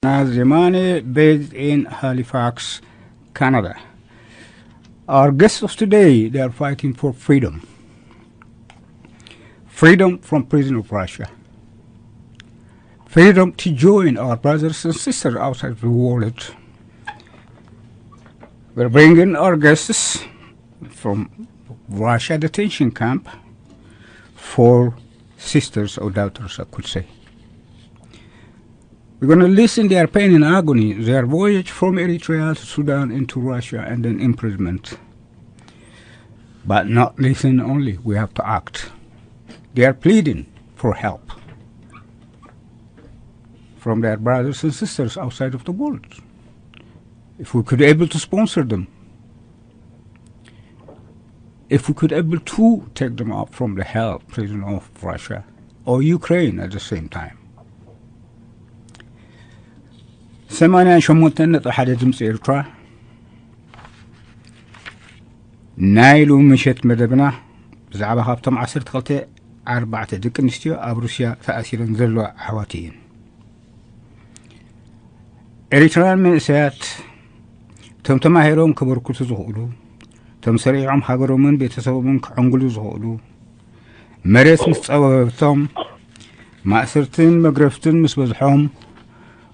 Zemane, based in Halifax, Canada. Our guests of today, they are fighting for freedom. Freedom from prison of Russia. Freedom to join our brothers and sisters outside the world. We're bringing our guests from Russia detention camp, four sisters or daughters, I could say. We're going to listen their pain and agony, their voyage from Eritrea to Sudan into Russia and then imprisonment. But not listen only, we have to act. They are pleading for help from their brothers and sisters outside of the world. If we could able to sponsor them, if we could able to take them out from the hell prison of Russia or Ukraine at the same time. ሰማንያን ሸሞንተን ነጥቢ ሓደ ድምፂ ኤርትራ። ናይ ሎሚ ምሸት መደብና ብዛዕባ ካብቶም ዓሰርተ ክልተ ኣርባዕተ ደቂ ኣንስትዮ ኣብ ሩስያ ተኣሲረን ዘለዋ ኣሕዋት እየን። ኤሪትራውያን መንእሰያት፣ እቶም ተማሂሮም ከበርክቱ ዝኽእሉ፣ እቶም ሰሪዖም ሃገሮምን ቤተሰቦምን ክዕንግሉ ዝኽእሉ፣ መሬት ምስ ጸበበቶም፣ ማእሰርትን መግረፍትን ምስ በዝሖም፣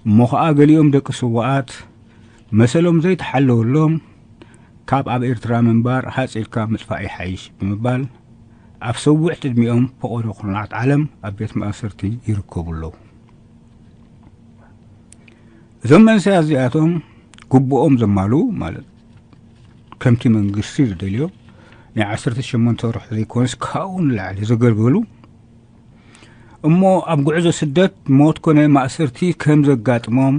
እሞ ኸኣ ገሊኦም ደቂ ስውኣት መሰሎም ዘይተሓለወሎም፣ ካብ ኣብ ኤርትራ ምንባር ሃጽ ኢልካ ምጥፋእ ይሓይሽ ብምባል፣ ኣብ ሰውዕቲ ዕድሚኦም ፈቐዶ ኩርናዓት ዓለም ኣብ ቤት ማእሰርቲ ይርከቡ ኣለዉ። እዞም መንእሰያት እዚኣቶም ግቡኦም ዘማልኡ፣ ማለት ከምቲ መንግስቲ ዝደልዮ ናይ ዓሰርተ ሸሞንተ ወርሒ ዘይኮነስ ካብኡ ንላዕሊ ዘገልገሉ፣ እሞ ኣብ ጉዕዞ ስደት ሞት ኮነ ማእሰርቲ ከም ዘጋጥሞም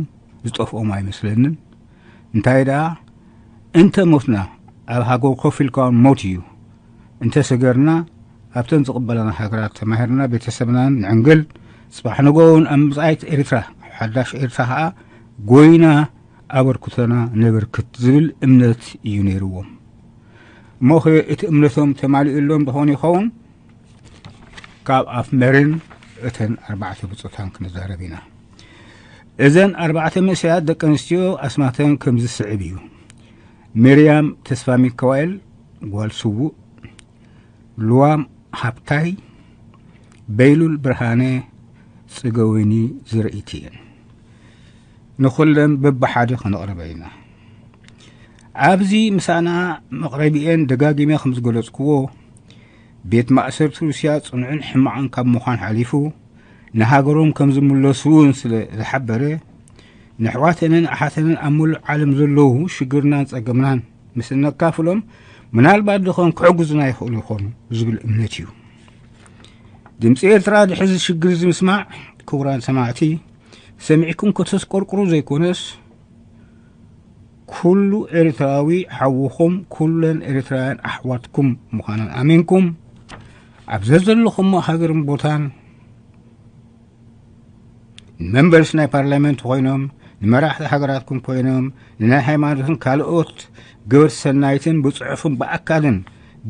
ዝጠፍኦም ኣይመስለንን። እንታይ ደኣ፣ እንተ ሞትና ኣብ ሃገር ኮፍ ኢልካ እውን ሞት እዩ። እንተ ሰገርና ኣብተን ዝቕበላና ሃገራት ተማሂርና ቤተሰብናን ንዕንግል፣ ጽባሕ ንግሆ እውን ኣብ መጻኢት ኤርትራ፣ ሓዳሽ ኤርትራ ኸኣ ጎይና ኣበርክቶና ነበርክት ዝብል እምነት እዩ ነይርዎም። እሞ ኸ እቲ እምነቶም ተማሊኡሎም ዝኾን ይኸውን? ካብ ኣፍ መርን እተን ኣርባዕተ ብጾታን ክንዛረብ ኢና። እዘን ኣርባዕተ መንእሰያት ደቂ ኣንስትዮ ኣስማተን ከም ዝስዕብ እዩ። ሚርያም ተስፋ ሚካኤል፣ ጓል ስዉእ፣ ልዋም ሃብታይ፣ በይሉል ብርሃነ፣ ጽገወይኒ ዝርእቲ እየን። ንኹለን በብሓደ ከነቕርበ ኢና። ኣብዚ ምሳና መቕረቢኤን ደጋጊመ ከም ዝገለጽክዎ፣ ቤት ማእሰርቲ ሩስያ ጽኑዕን ሕማቕን ካብ ምዃን ሓሊፉ፣ ንሃገሮም ከም ዝምለሱ እውን ስለ ዝሓበረ፣ ንኣሕዋተንን ኣሓተንን ኣብ ምሉእ ዓለም ዘለዉ ሽግርናን ጸገምናን ምስ እነካፍሎም፣ ምናልባት ድኾን ክሕግዙና ይኽእሉ ይኾኑ ዝብል እምነት እዩ። ድምፂ ኤርትራ ድሕዚ ሽግር እዚ ምስማዕ፣ ክቡራን ሰማዕቲ፣ ሰሚዕኩም ከተስቆርቁሩ ዘይኮነስ፣ ኩሉ ኤርትራዊ ሓውኹም፣ ኩለን ኤርትራውያን ኣሕዋትኩም ምዃነን ኣሚንኩም፣ ኣብ ዘዘለኹሞ ሃገርን ቦታን ንመንበርስ ናይ ፓርላመንት ኮይኖም፣ ንመራሕቲ ሃገራትኩም ኮይኖም፣ ንናይ ሃይማኖትን ካልኦት ገበርቲ ሰናይትን ብጽሑፍን ብኣካልን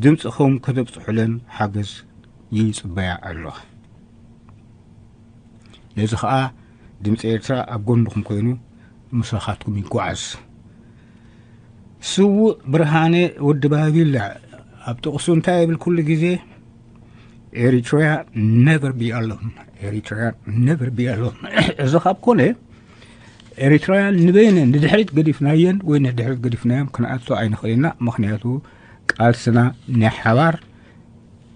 ድምጽኹም ከተብጽሑለን ሓገዝ ይጽበያ ኣለዋ። ነዚ ኸኣ ድምጺ ኤርትራ ኣብ ጎንኹም ኮይኑ ምሳኻትኩም ይጓዓዝ። ስዉእ ብርሃነ ወዲ ባቢላ ኣብ ጥቕሱ እንታይ ይብል ኩሉ ግዜ? Eritrea never be alone። Eritrea never be alone። እዚ ካብ ኮነ ኤሪትራውያን ንበይነን ንድሕሪት ገዲፍናየን ወይ ንድሕሪት ገዲፍናዮም ክንኣቶ ኣይንኽእል ኢና። ምኽንያቱ ቃልስና ናይ ሓባር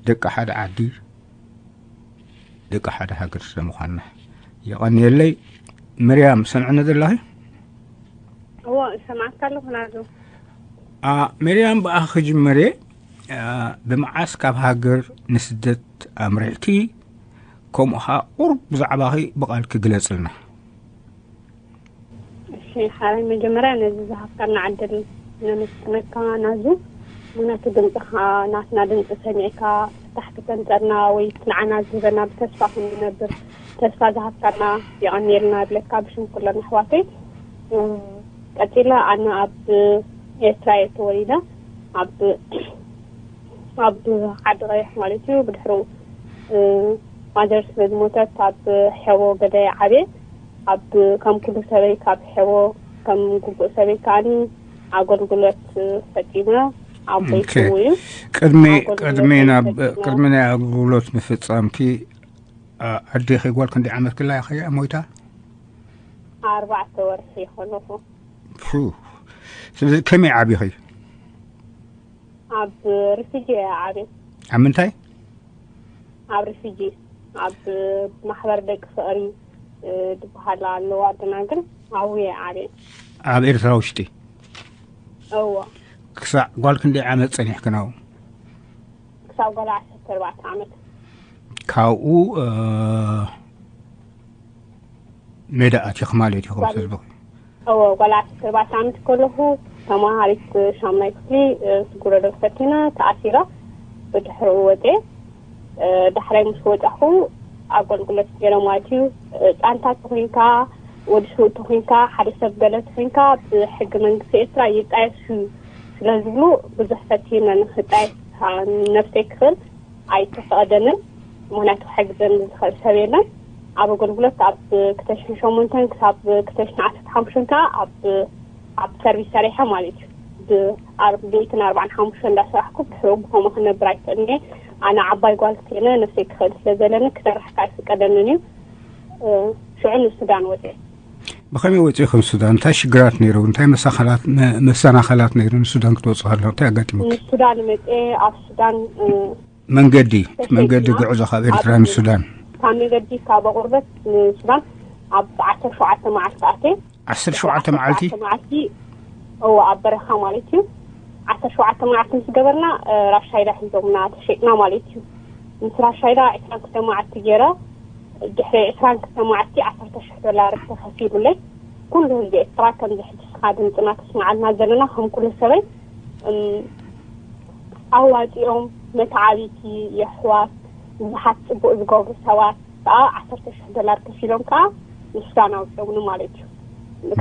ደቂ ሓደ ዓዲ፣ ደቂ ሓደ ሃገር ስለ ምዃንና። የቐንየለይ። ምርያም፣ ሰምዕነ ዘለኺ? እዎ፣ እሰማዕካ ኣለኹ ናዙ። ኣ፣ ምርያም፣ ብኣኺ ክጅምር እየ። ኣ፣ ብመዓስ ካብ ሃገር ንስደት ኣምሪሕኪ? ከምኡ ኸኣ ቁሩብ ብዛዕባኺ ብቓልኪ ግለጽልና። እሺ፣ ሓራይ መጀመርያ ነዚ ዝሃብካና ዕድል ነመስግነካ ናዙ። ምኽንያቱ ድምፅኻ ናትና ድምፂ ሰሚዕካ ፍታሕ ክተምፀልና ወይ ንዓና ዝህበና ብተስፋ ክንነብር ተስፋ ዝሃብካና የቐንየልና እብለካ ብሽም ኩለን ኣሕዋተይ። እ፣ ቀፂለ ኣነ ኣብ ኤርትራ እየ ተወሊደ። ኣብ፣ ኣብ ዓዲ ቀይሕ ማለት እዩ። ብድሕሩ፣ እ፣ ማዘር ስለ ዝሞተት ኣብ ሐቦ ገዳይ ዓብየ። ኣብ ከም ኩሉ ሰበይ ካብ ሕቦ ከም ግቡእ ሰበይ ከዓኒ ኣገልግሎት ፈጺመ ኣቦይ ኦኬ። ስውእ እዩ። ቅድሚ ኣገልግሎት ቅድሚ ናብ ፈጺመ። ቅድሚ ናይ ኣገልግሎት ምፍጻምኪ ኣ- ኣዴኺ ጓል ክንደይ ዓመት ክላ ኢኻ ሞይታ? ኣርባዕተ ወርሒ ይኾነኹ። ፉ። ስለዚ ከመይ ዓቢኺ? ኣብ ሪፊጂ እየ ዓብየ። ኣብ ምንታይ? ኣብ ሪፊጂ ኣብ ማሕበር ደቂ ፍቕሪ እ፣ ዝበሃል ኣለዋ ኣደና ግን ኣብየ ዓብየ። ኣብ ኤርትራ ውሽጢ። እዎ። ክሳዕ ጓል ክንደይ ዓመት ጸኒሕክን ኣብኡ? ክሳብ ጓል ዓሰርተ ኣርባዕተ ዓመት። ካብኡ እ፣ ሜዳ ኣቲኺ ማለት ኢኹም ጓል- ህዝብኺ? እዎ፣ ጓል ዓሰርተ ኣርባዕተ ዓመት ከለኹ ተማሃሪት ሻምናይ ክፍሊ እ፣ ስጉረዶ ፈቲነ ተኣሲረ። ብድሕሪኡ ወፅየ። እ፣ ዳሕራይ ምስ ወፃኹ ኣገልግሎት ገይረ ማለት እዩ። እ፣ ፃንታ ተኮይንካ፣ ወዲ ስውእ ተኮይንካ፣ ሓደ ሰብ ገለ ተኮይንካ ብሕጊ መንግስቲ ኤርትራ ይጣየስ እዩ ስለ ዝብሉ ብዙሕ ፈቲነ ንክጣየስ ነብሰይ ክኽእል ኣይተፈቐደንን። ምክንያቱ ክሕግዘኒ ዝኽእል ሰብ የለን። ኣብ ኣገልግሎት ኣብ ክልተ ሽሕን ሸሞንተን ክሳብ ክልተ ሽሕን ዓሰርተ ሓሙሽተን ከዓ ኣብ ኣብ ሰርቪስ ሰሪሐ ማለት እዩ። ብኣርባዕን ኣርባዕን ሓሙሽተ እንዳሰራሕኩ ብድሕሪኡ ብከምኡ ክነብር ኣይክእልን እየ። ኣነ ዓባይ ጓል ኮይነ ነብሰይ ክኽእል ስለ ዘለኒ ክሰርሕ ከዓ ኣይፍቀደንን እዩ። እ፣ ሽዑ ንሱዳን ወፅየ። ብኸመይ ወፂእኹም ሱዳን? እንታይ ሽግራት ነይሩ? እንታይ መሳኸላት መ- መሰናኸላት ነይሩ ንሱዳን ክትወፁ ከለኹ እንታይ ኣጋጢሙኪ? ንሱዳን መፅየ ኣብ ሱዳን እ፣ መንገዲ መንገዲ ጉዕዞ ካብ ኤርትራ ንሱዳን? ካብ መገዲ ካብ ኣቑርበት ንሱዳን ኣብ ዓሰርተ ሸውዓተ መዓልቲ ኣትየ። ዓሰርተ ሸውዓተ መዓልቲ? መዓልቲ እዎ ኣብ በረኻ ማለት እዩ። ዓሰርተ ሸውዓተ መዓልቲ ምስ ገበርና እ፣ ራሻይዳ ሒዞምና ተሸጥና ማለት እዩ። ምስ ራሻይዳ ዕስራን ክልተ መዓልቲ ገይረ ድሕሪ ዕስራን ክልተ መዓልቲ ዓሰርተ ሽሕ ዶላር ተኸፊሉለይ። ኩሉ ህዝቢ ኤርትራ ከምዚ ሕጂ ስኻ ድምፅና ተስማዓልና ዘለና ከም ኩሉ ሰበይ እም፣ ኣዋፂኦም መተዓቢቲ የሕዋት ብዙሓት ፅቡቅ ዝገብሩ ሰባት ከዓ ዓሰርተ ሽሕ ዶላር ከፊሎም ከዓ ንሱዳን ኣውፅኦምኒ ማለት እዩ።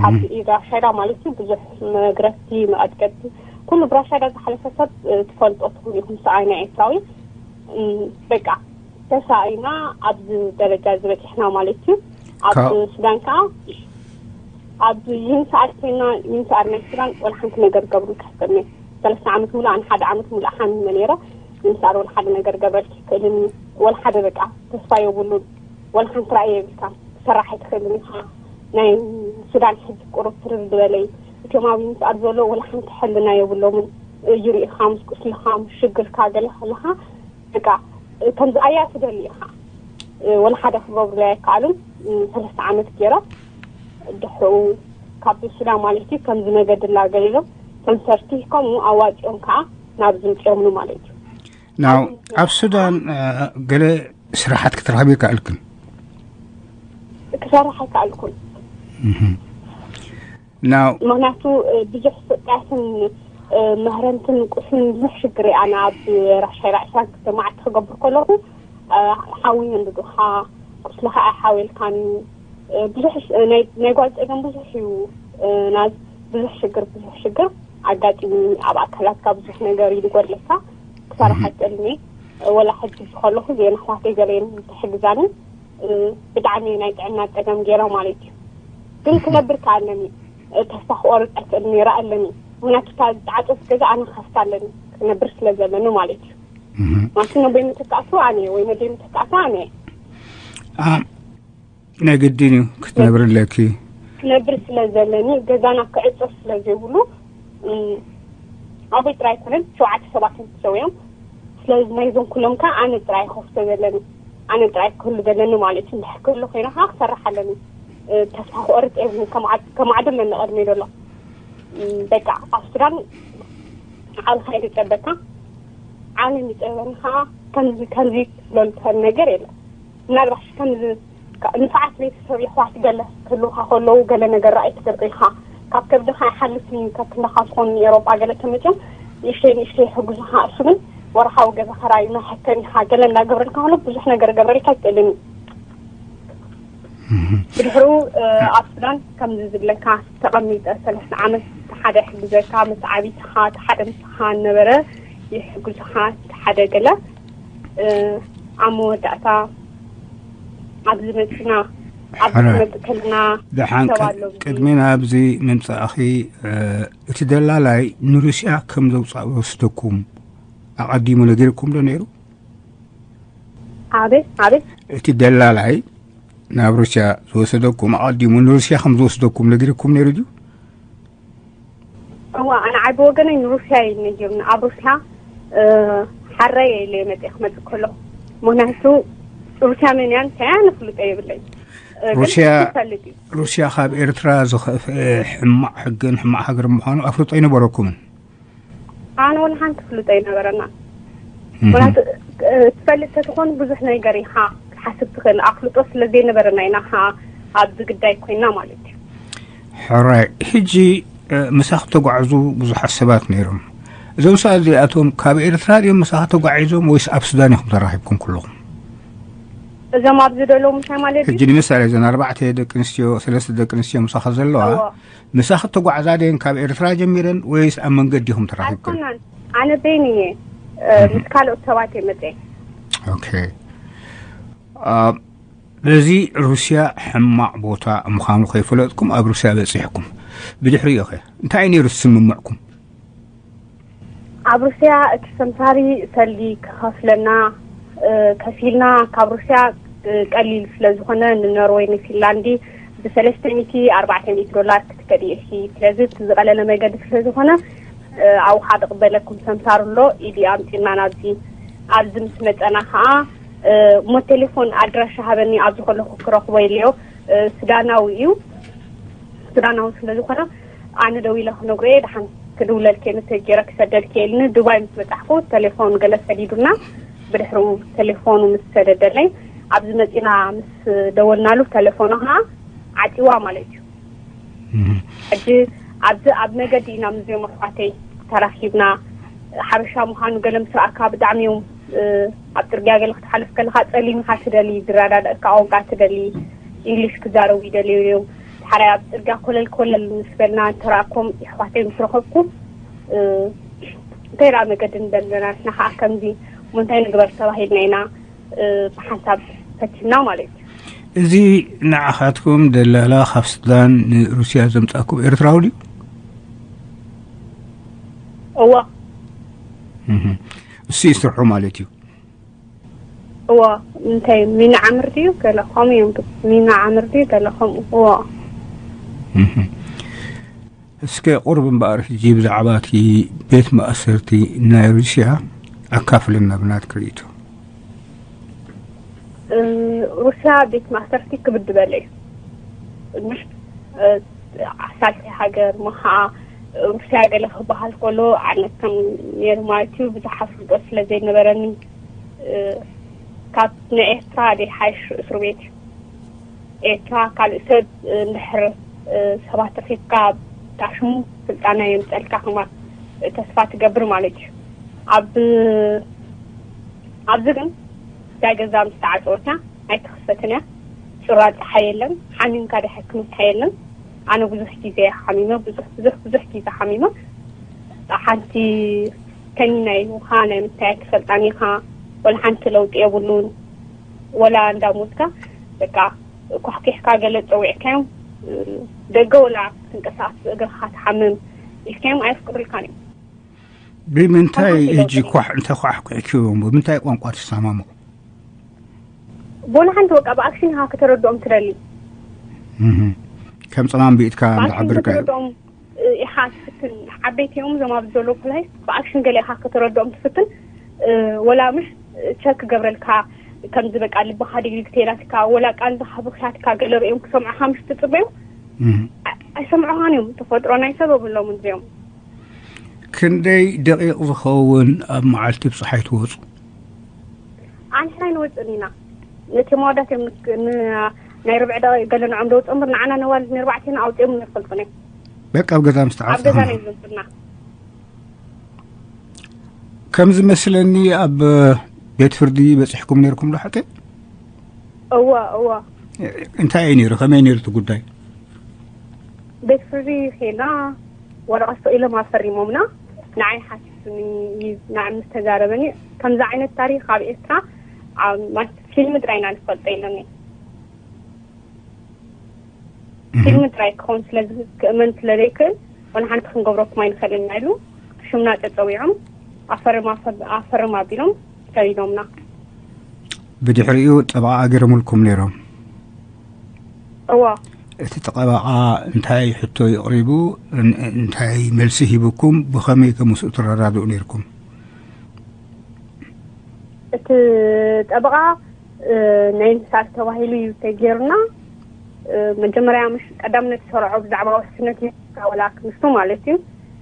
ካብ ኢድ ራሻይዳ ማለት እዩ ብዙሕ መግረፍቲ መቐጥቀጥቲ ኩሉ ብራሻይዳ ዝሓለፈ ሰብ እ፣ ትፈልጦ ትኽእሉ ኢኹም። ሰኣይና ኤርትራዊ እም፣ በቃ ተሳኢና ኣብዚ ደረጃ ዝበፂሕና ማለት እዩ። ኣብ ካብ- ሱዳን ከዓ ኣብ ዩኒስኣር ኮይና ዩኒስኣር ናይ ሱዳን ወላ ሓንቲ ነገር ገብሩ ከስጠኒ ሰለስተ ዓመት ሙሉእ ኣነ ሓደ ዓመት ሙሉእ ሓሚመ ነይረ። ዩኒስኣር ወላ ሓደ ነገር ገብረልኪ ክእልን ወላ ሓደ በቃ ተስፋ የብሉን። ወላ ሓንቲ ራእይ የብልካ ሰራሕ ኣይትኽእልን ኢኻ። ናይ ሱዳን ሕጂ ቁሩብ ትርር ዝበለ እዩ። እቶም ኣብ ዩኒስኣር ዘሎ ወላ ሓንቲ ሕልና የብሎምን። ይርኢኻ ምስ ቁስልኻ ምስ ሽግርካ ገለ ከለኻ በቃ ከምዚ ኣያ ትደሊ ኢኻ። ወላ ሓደ ክገብሩለይ ኣይከኣሉን። ሰለስተ ዓመት ገይረ ድሕኡ ካብ ሱዳን ማለት እዩ ከምዚ መገዲ ላገሊሎም ኮንሰርት ከምኡ ኣዋፂኦም ከዓ ናብ ዝምፅኦምኒ ማለት እዩ። ናው ኣብ ሱዳን እ፣ ገለ ስራሓት ክትረኽቢ ይከኣልክን? ክሰርሕ ኣይከኣልኩን። ናው ምክንያቱ እ፣ ብዙሕ ስቃያትን እ፣ መህረምትን ቁስልን ብዙሕ ሽግር እየ ኣነ ኣብ ራሻይራ ዕስራን ክልተ መዓልቲ ክገብር ከለኹ እ፣ ሓዊ የንድዱኻ ቁስልኻ ኣይሓወልካን እዩ። እ፣ ብዙሕ ሽ- ናይ ናይ ጓል ፀገም ብዙሕ እዩ። እ፣ ናዝ ብዙሕ ሽግር ብዙሕ ሽግር ኣጋጢሙ ኣብ ኣካላትካ ብዙሕ ነገር እዩ ዝጎድለካ ክሰርሕ ኣይክእልን እየ። ወላ ሕጂ ዝከለኹ ዜና ኣሕዋተይ ገለየን ተሕግዛኒ እ፣ ብጣዕሚ ናይ ጥዕና ፀገም ገይረ ማለት እዩ። ግን ክነብር ከኣለኒ እ፣ ተስፋ ክቆርፅ ኣይክእልን ነይረ ኣለኒ። ምክንያቱ እታ ዝተዓፀት ገዛ ኣነ ክኸፍታ ኣለኒ ክነብር ስለ ዘለኒ ማለት እዩ። ማለት ነቦይ ምትካእቱ ኣነ ወይ ነቦይ ምትካእቱ ኣነ ኣ፣ ናይ ግድን እዩ ክትነብሪ ኣለኪ። ክነብር ስለ ዘለኒ ገዛና ክዕፀ ስለ ዘይብሉ እም፣ ኣቦይ ጥራይ ኣይኮነን ሸውዓተ ሰባት እዮም ተሰዊኦም። ስለዚ ናይዞም ኩሎም ከዓ ኣነ ጥራይ ከፍቶ ዘለኒ ኣነ ጥራይ ክህሉ ዘለኒ ማለት እዩ። እንድሕር ክህሉ ኮይነ ከዓ ክሰርሕ ኣለኒ። እ፣ ተስፋ ክቆርፅ የብሉን። ከም ዓድ- ከም ዓዲ ኣለኒ ቀድመይ ዘሎ እም፣ በቃ ኣብ ሱዳን ዓብኻ ይፀበካ ዓለም ይፀበኒ ከዓ ከምዚ ከምዚ ዝለሉ ነገር የለን። ምናልባሽ ከምዚ ንፋዓት ቤተሰብ የሕዋት ገለ ክህልውካ ከለዉ ገለ ነገር ረኣይ ትገብር ኢኻ። ካብ ከብድኻ ይሓልፍ እዩ። ካብ ክንዳኻ ዝኾኑ ንኤሮጳ ገለ ተመፅኦም ንእሽተይ ንእሽተይ ይሕግዙኻ። እሱ ግን ወርሓዊ ገዛ ኸራዩ መሐከሚኻ ገለ እንዳገብረልካ ከሎ ብዙሕ ነገር ገብረልካ ኣይክእልን እዩ። ብድሕሩ ኣብ ሱዳን ከምዚ ዝብለካ ተቐሚጠ ሰለስተ ዓመት ሓደ ሕግዘካ ምስ ዓቢትኻ ሓደ ምሳኻ ነበረ ይሕግዙኻ ሓደ ገለ ኣብ መወዳእታ ኣብዚ መፅና ኣብዚ ሕረ። ክመጽእ ከለና ደሓን ሰብ ኣሎ ኣብዚ። ቅድሚ ናብዚ ምምጻእኺ፣ እ፣ እቲ ደላላይ ንሩስያ ከም ዘውጻእ ዝወስደኩም ኣቐዲሙ ነጊርኩም ዶ ነይሩ? ኣቤት፣ ኣቤት። እቲ ደላላይ ናብ ሩስያ ዝወሰደኩም ኣቐዲሙ ንሩስያ ከም ዝወስደኩም ነጊርኩም ነይሩ ድዩ? እዋ፣ ኣነ ዓቢ ወገነይ ንሩስያ እዩ ነጊሩኒ። ኣብ ሩስያ፣ እ፣ ሓራይ እየ ኢለ መጽእ ክመጽእ ከሎ። ምኽንያቱ ሩስያ መን እያን እንታይ እያን ፍልጦ የብለይ። እ፣ ግን ሩስያ፣ ይፈልጥ እዩ። ሩስያ ካብ ኤርትራ ዝኸፍአ ሕማቕ ሕግን ሕማቕ ሃገር ምዃኑ ኣፍልጦ ኣይነበረኩምን። ኣነ ወላ ሓንቲ ፍልጦ ኣይነበረና። እህ። ምኽንያቱ፣ እ፣ ትፈልጥ ተትኾን ብዙሕ ነገር ኢኻ ክትሓስብ ትኽእል። ኣፍልጦ ስለ ዘይነበረና ኢና ኸዓ ኣብዚ ግዳይ ኮይና ማለት እዩ። ሕራይ፣ ሕጂ፣ እ፣ ምሳኺ ተጓዕዙ ብዙሓት ሰባት ነይሮም። እዞም ሰባት እዚኣቶም ካብ ኤርትራ ድዮም ምሳኺ ተጓዒዞም ወይስ ኣብ ሱዳን ኢኹም ተራኺብኩም ኩለኹም? እዞም ኣብዚ ዘለዉ ምሳይ ማለት እዩ? ሕጂ ንምሳሌ እዘን ኣርባዕተ ደቂ ኣንስትዮ፣ ሰለስተ ደቂ ኣንስትዮ ምሳኺ ዘለዋ፣ እዎ። ምሳኺ ተጓዕዛ ድየን ካብ ኤርትራ ጀሚረን ወይስ ኣብ መንገዲ ኢኹም ተራኺብኩም? ኣይኮናን። ኣነ በይኒ እየ፣ እ፣ እህ። ምስ ካልኦት ሰባት እየ መጽአ። ኦኬ። አ፣ በዚ ሩስያ ሕማቕ ቦታ ምዃኑ ከይፈለጥኩም ኣብ ሩስያ በጺሕኩም። ብድሕሪኡ ኸ እንታይ ነይሩ ስምምዕኩም? ኣብ ሩስያ እቲ ሰምሳሪ ሰልዲ ክኸፍለና፣ እ፣ ከፊልና ካብ ሩስያ፣ እ፣ ቀሊል ስለ ዝኾነ ንኖርወይ ንፊንላንዲ ብሰለስተ ሚእቲ ኣርባዕተ ሚእቲ ዶላር ክትከዲ ኢኺ። ስለዚ እቲ ዝቐለለ መገዲ ስለ ዝኾነ፣ እ፣ ኣብኡ ከዓ ዝቕበለኩም ሰምሳር ኣሎ ኢሉ ኣምፂና ናብዚ። ኣብዚ ምስ መፀና ከዓ፣ እ፣ እሞ ቴሌፎን ኣድራሻ ሃበኒ፣ ኣብዚ ከለኹ ክረኽቦ የለዮ። እ፣ ሱዳናዊ እዩ። ሱዳናዊ ስለ ዝኾነ ኣነ ደው ኢለ ክነግሮ እየ፣ ደሓን ክድውለልኪ እየ፣ መሰጅ ገይረ ክሰደልኪ እየ ኢሉኒ። ዱባይ ምስ በጻሕኩ ቴሌፎን ገለ ሰዲዱና፣ ብድሕሪኡ ቴሌፎኑ ምስ ሰደደለይ፣ ኣብዚ መጺና ምስ ደወልናሉ፣ ቴሌፎኑ ኸዓ ዓጺዋ ማለት እዩ። እህ። ሕጂ ኣብዚ ኣብ መገዲ ኢና ምስዚኦም ኣሕዋተይ ተራኺብና። ሓበሻ ምዃኑ ገለ ምስ ረኣካ ብጣዕሚ እዮም፣ እ፣ ኣብ ጽርግያ ገለ ክትሓልፍ ከለኻ ጸሊም ኢኻ ትደሊ፣ ዝረዳድኣካ ቋንቋ ትደሊ፣ ኢንግሊሽ ክዛረቡ ይደልዩ እዮም። ሓራይ ኣብ ጽርግያ ኮለል ኮለል ምስ በልና እንተረኣኮም የሕዋተይ ምስ ረኸብኩ፣ እ፣ እንታይ ደኣ መገዲ ንደሊ ዘለና ንሕና ኸኣ ከምዚ እሞ እንታይ ንግበር ተባሂልና ኢና፣ እ፣ ብሓንሳብ ፈቲና ማለት እዩ። እዚ ንዓኻትኩም ደላላ ካብ ሱዳን ንሩስያ ዘምጻኩም ኤርትራዊ ድዩ? እወ። እህ። እሱ እዩ ስርሑ ማለት እዩ። እወ። እንታይ ሚና ዓምር ድዩ? ገለ ከምኡ እዮም። ሚና ዓምር ድዩ? ገለ ከምኡ። እወ። እህ። እስከ ቁሩብ እምበኣር ሕጂ ብዛዕባ እቲ ቤት ማእሰርቲ ናይ ሩስያ ኣካፍለና ብናትኪ ርእይቶ። እ፣ ሩስያ ቤት ማእሰርቲ ክብድ በለ እዩ። ምሽ፣ እ፣ ኣሳልቲ ሃገር ምኻ ሩስያ ገለ ክበሃል ከሎ ኣነ ከም ነይሩ ማለት እዩ ብዙሕ ኣፍልጦ ስለ ዘይነበረኒ፣ እ፣ ካብ ናይ ኤርትራ ደይ ሓይሽ እስር ቤት እዩ። ኤርትራ ካልእ ሰብ፣ እ፣ እንድሕር፣ እ፣ ሰባት ረኺብካ ብታሽሙ ስልጣና የምጸልካ ከማ ተስፋ ትገብር ማለት እዩ። ኣብ፣ ኣብዚ ግን እዛ ገዛ ምስ ተዓጸወት እያ፣ ኣይትኽፈትን እያ። ጩራ ጸሓይ የለን፣ ሓሚምካ ደይ ሓኪምካ የለን። ኣነ ብዙሕ ግዜ እየ ሓሚመ፣ ብዙሕ፣ ብዙሕ፣ ብዙሕ ግዜ ሓሚመ። ሓንቲ ከኒና ይህቡኻ፣ ናይ ምስታይ ኣይትፈልጣን ኢኻ፣ ወላ ሓንቲ ለውጢ የብሉን። ወላ እንዳ ሞትካ፣ በቃ፣ ኳሕኪሕካ ገለ ጸዊዕካዮም፣ ደገ ወላ ትንቀሳቐስ ብእግርኻ ትሓምም ኢልካዮም ኣየፍቅዱልካን እዮም። ብምንታይ ከምኡ ሕጂ ኢሎም ኳሕ-፣ እንተ ኳሕኲሕክዮም፣ ብምንታይ ቋንቋ ትሰማምዑ? ብወላ ሓንቲ በቃ ብኣክሽን ኢኻ ከተረድኦም ትደሊ። እህ። ከም ጸማም ብኢድካ ብኣክሽን እንዳሓበርካዮ። ከተረድኦም፣ እ፣ ኢኻ ትፍትን። ዓበይቲ እዮም እዞም ኣብዚ ዘለዉ ፖላይስ፣ ብኣክሽን ገለ ኢኻ ከተረድኦም ትፍትን። እ፣ ወላ ምሽ ቸክ ክገብረልካ ከምዚ በቃ ልብኻ ድዩ ተላትካ፣ ወላ ቃንዛኻ ብኽያትካ ገለ ርእዮም ክሰምዑኻ ምሽ ትጽበዮም? እህ። ኣ-፣ ኣይሰምዑኻን እዮም። ተፈጥሮ ናይ ሰብ የብሎምን እዚኦም። ክንደይ ደቂቕ ዝኸውን ኣብ መዓልቲ ብጸሓይ ትወጹ? ኣንሕና ኣይንወጽእን ኢና። ነቲ መወዳት እዮም ንክ-፣ ን-፣ ናይ ርብዒ ደቂቕ ገለ ንዖም ደውጽኦም እምበር ንዓና ነዋልድ ንርባዕቴና ኣውጺኦም ኣይፈልጡን እዮም። በቃ ኣብ ገዛ ምስ ኣብ ገዛ ተዓጽኹም? ናይ ዘውጽና። ከም ዝመስለኒ ኣብ ቤት ፍርዲ በጺሕኩም ነይርኩም ዶ ሓቀይ? እወ፣ እወ። እንታይ እዩ ነይሩ? ከመይ ነይሩ እቲ ጉዳይ? ቤት ፍርዲ ኬና ወረቐት ስቕ ኢሎም ኣፈሪሞምና። ንዓይ ሓቲቱኒ፣ ንዓይ ምስ ተዛረበኒ፣ ከምዚ ዓይነት ታሪኽ ኣብ ኤርትራ ኣብ፣ ማለት ፊልም ጥራይ ኢና ንፈልጦ ኢሎምኒ። ፊልም ጥራይ ክኸውን ስለ ዝክእመን ስለ ዘይክእል፣ ወላ ሓንቲ ክንገብረኩም ኣይንኽእልን ኢና ኢሉ ሽምና ጸጸዊዖም ኣፈርም ኣፈ- ኣፈርም ኣቢሎም ሰዲዶምና። ብድሕሪኡ ጠበቓ ኣገረሙልኩም ነይሮም። እዋ እቲ ጠበቓ እንታይ ሕቶ ይቕሪቡ? እንታይ መልሲ ሂብኩም? ብኸመይ ከምስኡ ትረዳድኡ ነይርኩም? እቲ ጠበቓ ናይ ንሳት ተባሂሉ እዩ ተገይሩና። መጀመርያ ምሽ ቀዳምነት ዝሰርዖ ብዛዕባ ውሕስነት እዩ፣ ወላ ክንሱ ማለት እዩ።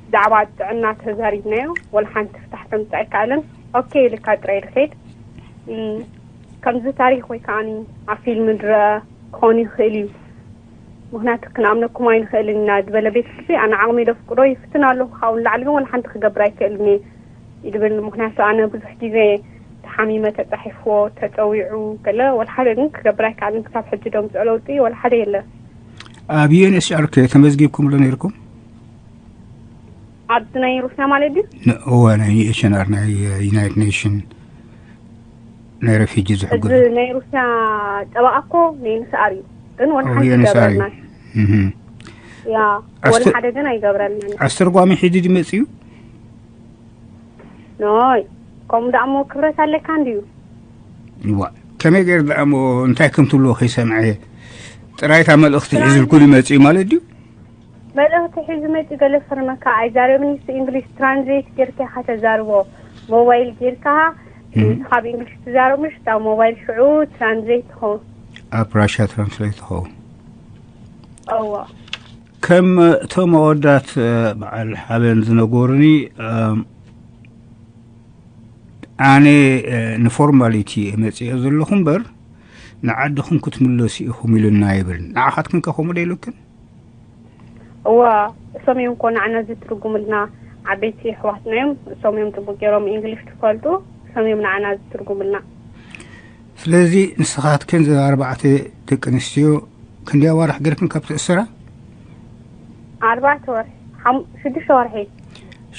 ብዛዕባ ጥዕና ተዛሪብናዮ፣ ወላ ሓንቲ ፍታሕ ከምፅእ ኣይከኣልን። ኦኬ ኢልካ ጥራይ ልኸይድ። ከምዚ ታሪኽ ወይ ከዓኒ ኣብ ፊልም ድረ ክኾን ይኽእል እዩ፣ ምክንያቱ ክንኣምነኩም ኣይንኽእልን ኢና ዝበለ ቤት ፍርዲ፣ ኣነ ዓቕሚ ደፍቅዶ ይፍትን ኣለኹ። ካብኡ ንላዕሊ ግን ወላ ሓንቲ ክገብር ኣይክእልን እየ ይድብል። ምክንያቱ ኣነ ብዙሕ ግዜ ተሓሚመ፣ ተፃሒፍዎ፣ ተፀዊዑ ገለ ወላ ሓደ ግን ክገብር ኣይከኣልን። ክሳብ ሕጂ ደምፅኦ ለውጢ ወላ ሓደ የለ። ኣብ ዩኤንኤችሲኣር ከ ተመዝጊብኩም ዶ ነይርኩም? ኣብዚ ናይ ሩስያ ማለት ድዩ? እወ፣ ናይ ዩኤንኤችሲኣር፣ ናይ ዩናይትድ ኔሽን ናይ ረፊጂ ዝሕግዙ። እዚ ናይ ሩስያ ጠበቓ እኮ ናይ ንስኣር እዩ፣ ግን ወላ ሓንቲ ዩኤንኤችሲኣር እዩ። ይገብረልና። ያ ወላ ሓደ ግን ኣይገብረልናን። ኣስተርጓሚ ሒዙ ድመፅ እዩ? ኖይ፣ ከምኡ ደኣ እሞ ክብረት ኣለካ እንድዩ። ዋ፣ ከመይ ገይር ደኣ እሞ እንታይ ከም ትብልዎ ከይሰምዐ ጥራይታ መልእኽቲ ሒዙልኩም ይመፅእ ማለት ድዩ? መልእኽቲ ሒዙ መፂኡ ገለ ፈርመካ ኣይዛረብን። ንሱ እንግሊሽ ትራንስሌት ጌርካ ኢኻ ተዛርቦ። ሞባይል ጌርካ ካብ እንግሊሽ ትዛረብ፣ ምሽ እታ ሞባይል ሽዑ ትራንስሌት ትኸውን። ኣብ ራሻ ትራንስሌት ትኸውን። እዋ ከም እቶም ኣወዳት በዓል ሓበን ዝነገሩኒ፣ ኣነ ንፎርማሊቲ መፅኦ ዘለኹ እምበር ንዓድኹም ክትምለሱ ኢኹም ኢሉና ይብል። ንዓኻትክን ከ ከምኡ ዶ ኢሉክን? እዋ እሶም እዮም እኮ ንዓና ዝትርጉምልና። ዓበይቲ ኣሕዋትና እዮም። እሶም እዮም ፅቡቅ ገይሮም እንግሊሽ ትፈልጡ። እሶም እዮም ንዓና ዝትርጉምልና። ስለዚ ንስኻትክን ዘን ኣርባዕተ ደቂ ኣንስትዮ ክንደይ ኣዋርሕ ገይርክን ካብ ትእሰራ? ኣርባዕተ ወርሒ፣ ሓም- ሽዱሽተ ወርሒ።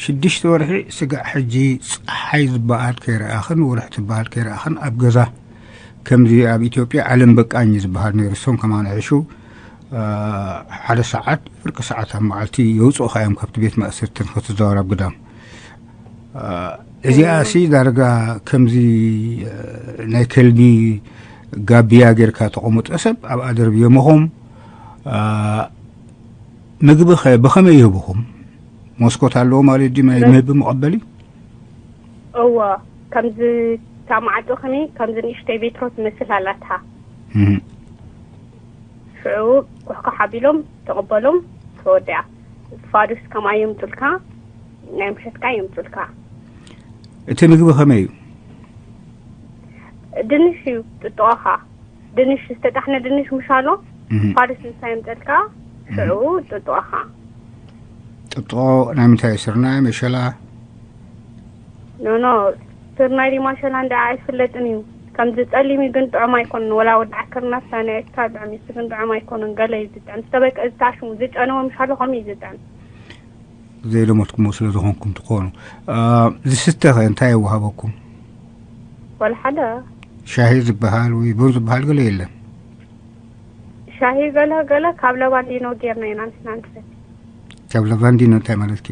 ሽዱሽተ ወርሒ። ስጋዕ ሕጂ ፀሓይ ዝበሃል ከይረኣኽን ወርሒ ትበሃል ከይረኣኽን ኣብ ገዛ፣ ከምዚ ኣብ ኢትዮጵያ ዓለም በቃኝ ዝበሃል ነይሩ። እሶም ከማን ሕሹ ሓደ ሰዓት ፍርቂ ሰዓት ኣብ መዓልቲ የውፅኡኻ እዮም ካብቲ ቤት ማእሰርትን ክትዘዋር ኣብ ግዳም። እዚኣ ሲ ዳርጋ ከምዚ ናይ ከልቢ ጋብያ ጌርካ ተቐምጦ ሰብ ኣብኣ ደርብዮምኹም። ምግቢ ኸ ብኸመይ ይህብኹም? መስኮት ኣለዎ ማለት ድዩ? ናይ መግቢ መቐበሊ? እወ፣ ከምዚ እታ ማዕጾ ከመይ ከምዚ ንእሽተይ ቤትሮ ትመስል ኣላታ። ሽዑ ኩሕኩሕ ኣቢሎም ተቐበሎም። ተወዲኣ። ፋዱስ ከምኣ የምጹልካ፣ ናይ ምሸትካ የምጹልካ። እቲ ምግቢ ከመይ እዩ? ድንሽ እዩ ጥጥቆኻ። ድንሽ፣ ዝተጣሕነ ድንሽ ምሽ ኣሎ። ፋዱስ ምሳ የምጸልካ። ሽዑ ጥጥቆኻ። ጥጥቆ ናይ ምንታይ? ስርናይ፣ መሸላ? ኖ ኖ፣ ስርናይ ድዩ መሸላ እንዳ ኣይፍለጥን እዩ። ከምዚ ጸሊም እዩ ግን ጥዑም ኣይኮነን። ወላ ወዲ ዓከርና ሳኒ ኣይካ ጥዑም እዩ፣ እሱ ግን ጥዑም ኣይኮነን። ገለ እዩ ዝጥዕም። ዝተበቀ ዝታሽሙ ዝጨነወ ምሽ ኣሎ ከምኡ እዩ ዝጥዕም። ዘይለመድኩሞ ስለ ዝኾንኩም ትኾኑ። ዝስተ ኸ እንታይ ይወሃበኩም? ወላ ሓደ። ሻሂ ዝበሃል ወይ ቡን ዝበሃል ገለ የለን? ሻሂ ገለ ገለ ካብ ለባንዲኖ ጌርና ኢና ንሕና ንሰቲ። ካብ ለባንዲኖ እንታይ ማለትኪ?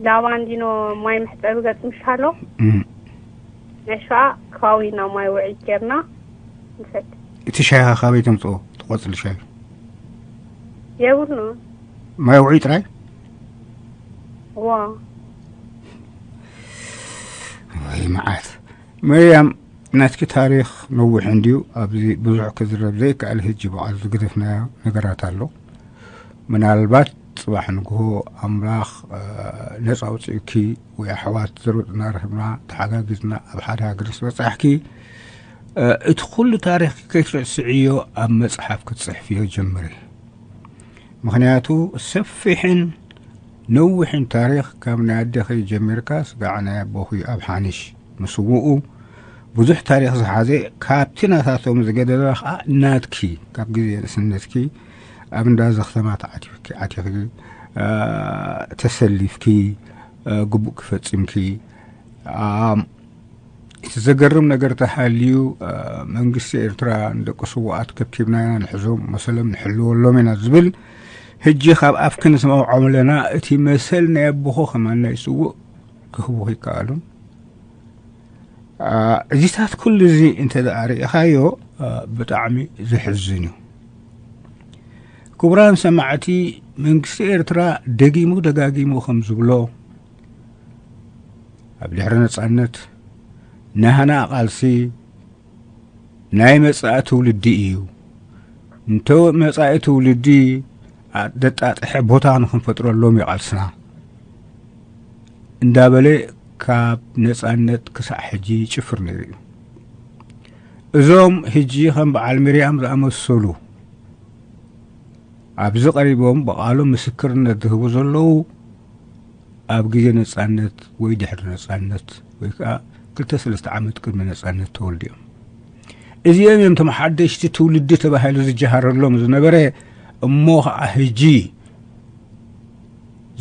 ላባንዲኖ ማይ መሕጸቢ ገጽ ምሽ ኣሎ። ናይ ሸዋ ከባቢና ማይ ውዒት ጌርና ንሰቲ። እቲ ሻሂ ኸ ካበይ ተምጽኦ? እቲ ቆጽሊ ሻሂ? የብሉ። ማይ ውዒ ጥራይ? ዋ። ወይ መዓት። መርያም፣ ናትኪ ታሪኽ ነዊሕ እንድዩ። ኣብዚ ብዙሕ ክዝረብ ዘይከኣል፣ ህጂ በዓል ዝገደፍናዮ ነገራት ኣሎ። ምናልባት ጽባሕ ንግሆ ኣምላኽ ነጻ ኣውጺኡኪ ወይ ኣሕዋት ዝርብጥና ረኽብና ተሓጋጊዝና ኣብ ሓደ ሃገር ምስ በጻሕኪ፣ እቲ ኩሉ ታሪኽ ከይትርስዕዮ ኣብ መጽሓፍ ክትጽሕፍዮ ጀምሪ። ምኽንያቱ ሰፊሕን ነዊሕን ታሪኽ ካብ ናይ ኣደኺ ጀሚርካ ስጋዕ ናይ ኣቦኺ ኣብ ሓኒሽ ምስውኡ ብዙሕ ታሪኽ ዝሓዘ፣ ካብቲ ናታቶም ዝገደለ ኸዓ ናትኪ ካብ ግዜ ንእስነትኪ ኣብ እንዳ ዘኽተማ ተዓቲኺ፣ ዓቲኺ፣ ተሰሊፍኪ፣ ግቡእ ክፈጺምኪ፣ እቲ ዘገርም ነገር ተሃልዩ፣ እ፣ መንግስቲ ኤርትራ ንደቂ ስውኣት ከብኪብና ኢና ንሕዞም፣ መሰሎም ንሕልወሎም ኢና ዝብል፣ ሕጂ ካብ ኣፍኪ ንስምዖ ኣለና። እቲ መሰል ናይ ኣቦኹ ከማን ናይ ስውእ ክህቡኺ ይከኣሉን። እ፣ እዚታት ኩሉ እዚ እንተ ደኣ ርኢኻዮ፣ እ፣ ብጣዕሚ ዘሕዝን እዩ። ክቡራን ሰማዕቲ፣ መንግስቲ ኤርትራ ደጊሙ ደጋጊሙ ከም ዝብሎ፣ ኣብ ድሕሪ ነጻነት ናህና ቃልሲ ናይ መጻኢ ትውልዲ እዩ። እንተ መጻኢ ትውልዲ ኣደጣጥሐ ቦታ ንኽንፈጥረሎም እዩ ቃልስና እንዳበለ ካብ ነጻነት ክሳዕ ሕጂ ይጭፍር ነይሩ እዩ። እዞም ሕጂ ከም በዓል ሚርያም ዝኣመሰሉ ኣብዚ ቀሪቦም ብቓሎም ምስክርነት ዝህቡ ዘለዉ፣ ኣብ ግዜ ነጻነት ወይ ድሕሪ ነጻነት ወይ ከኣ ክልተ ሰለስተ ዓመት ቅድሚ ነጻነት ተወልዲኦም። እዚኦም እዮም እቶም ሓደሽቲ ትውልዲ ተባሂሉ ዝጀሃረሎም ዝነበረ። እሞ ኸዓ ሕጂ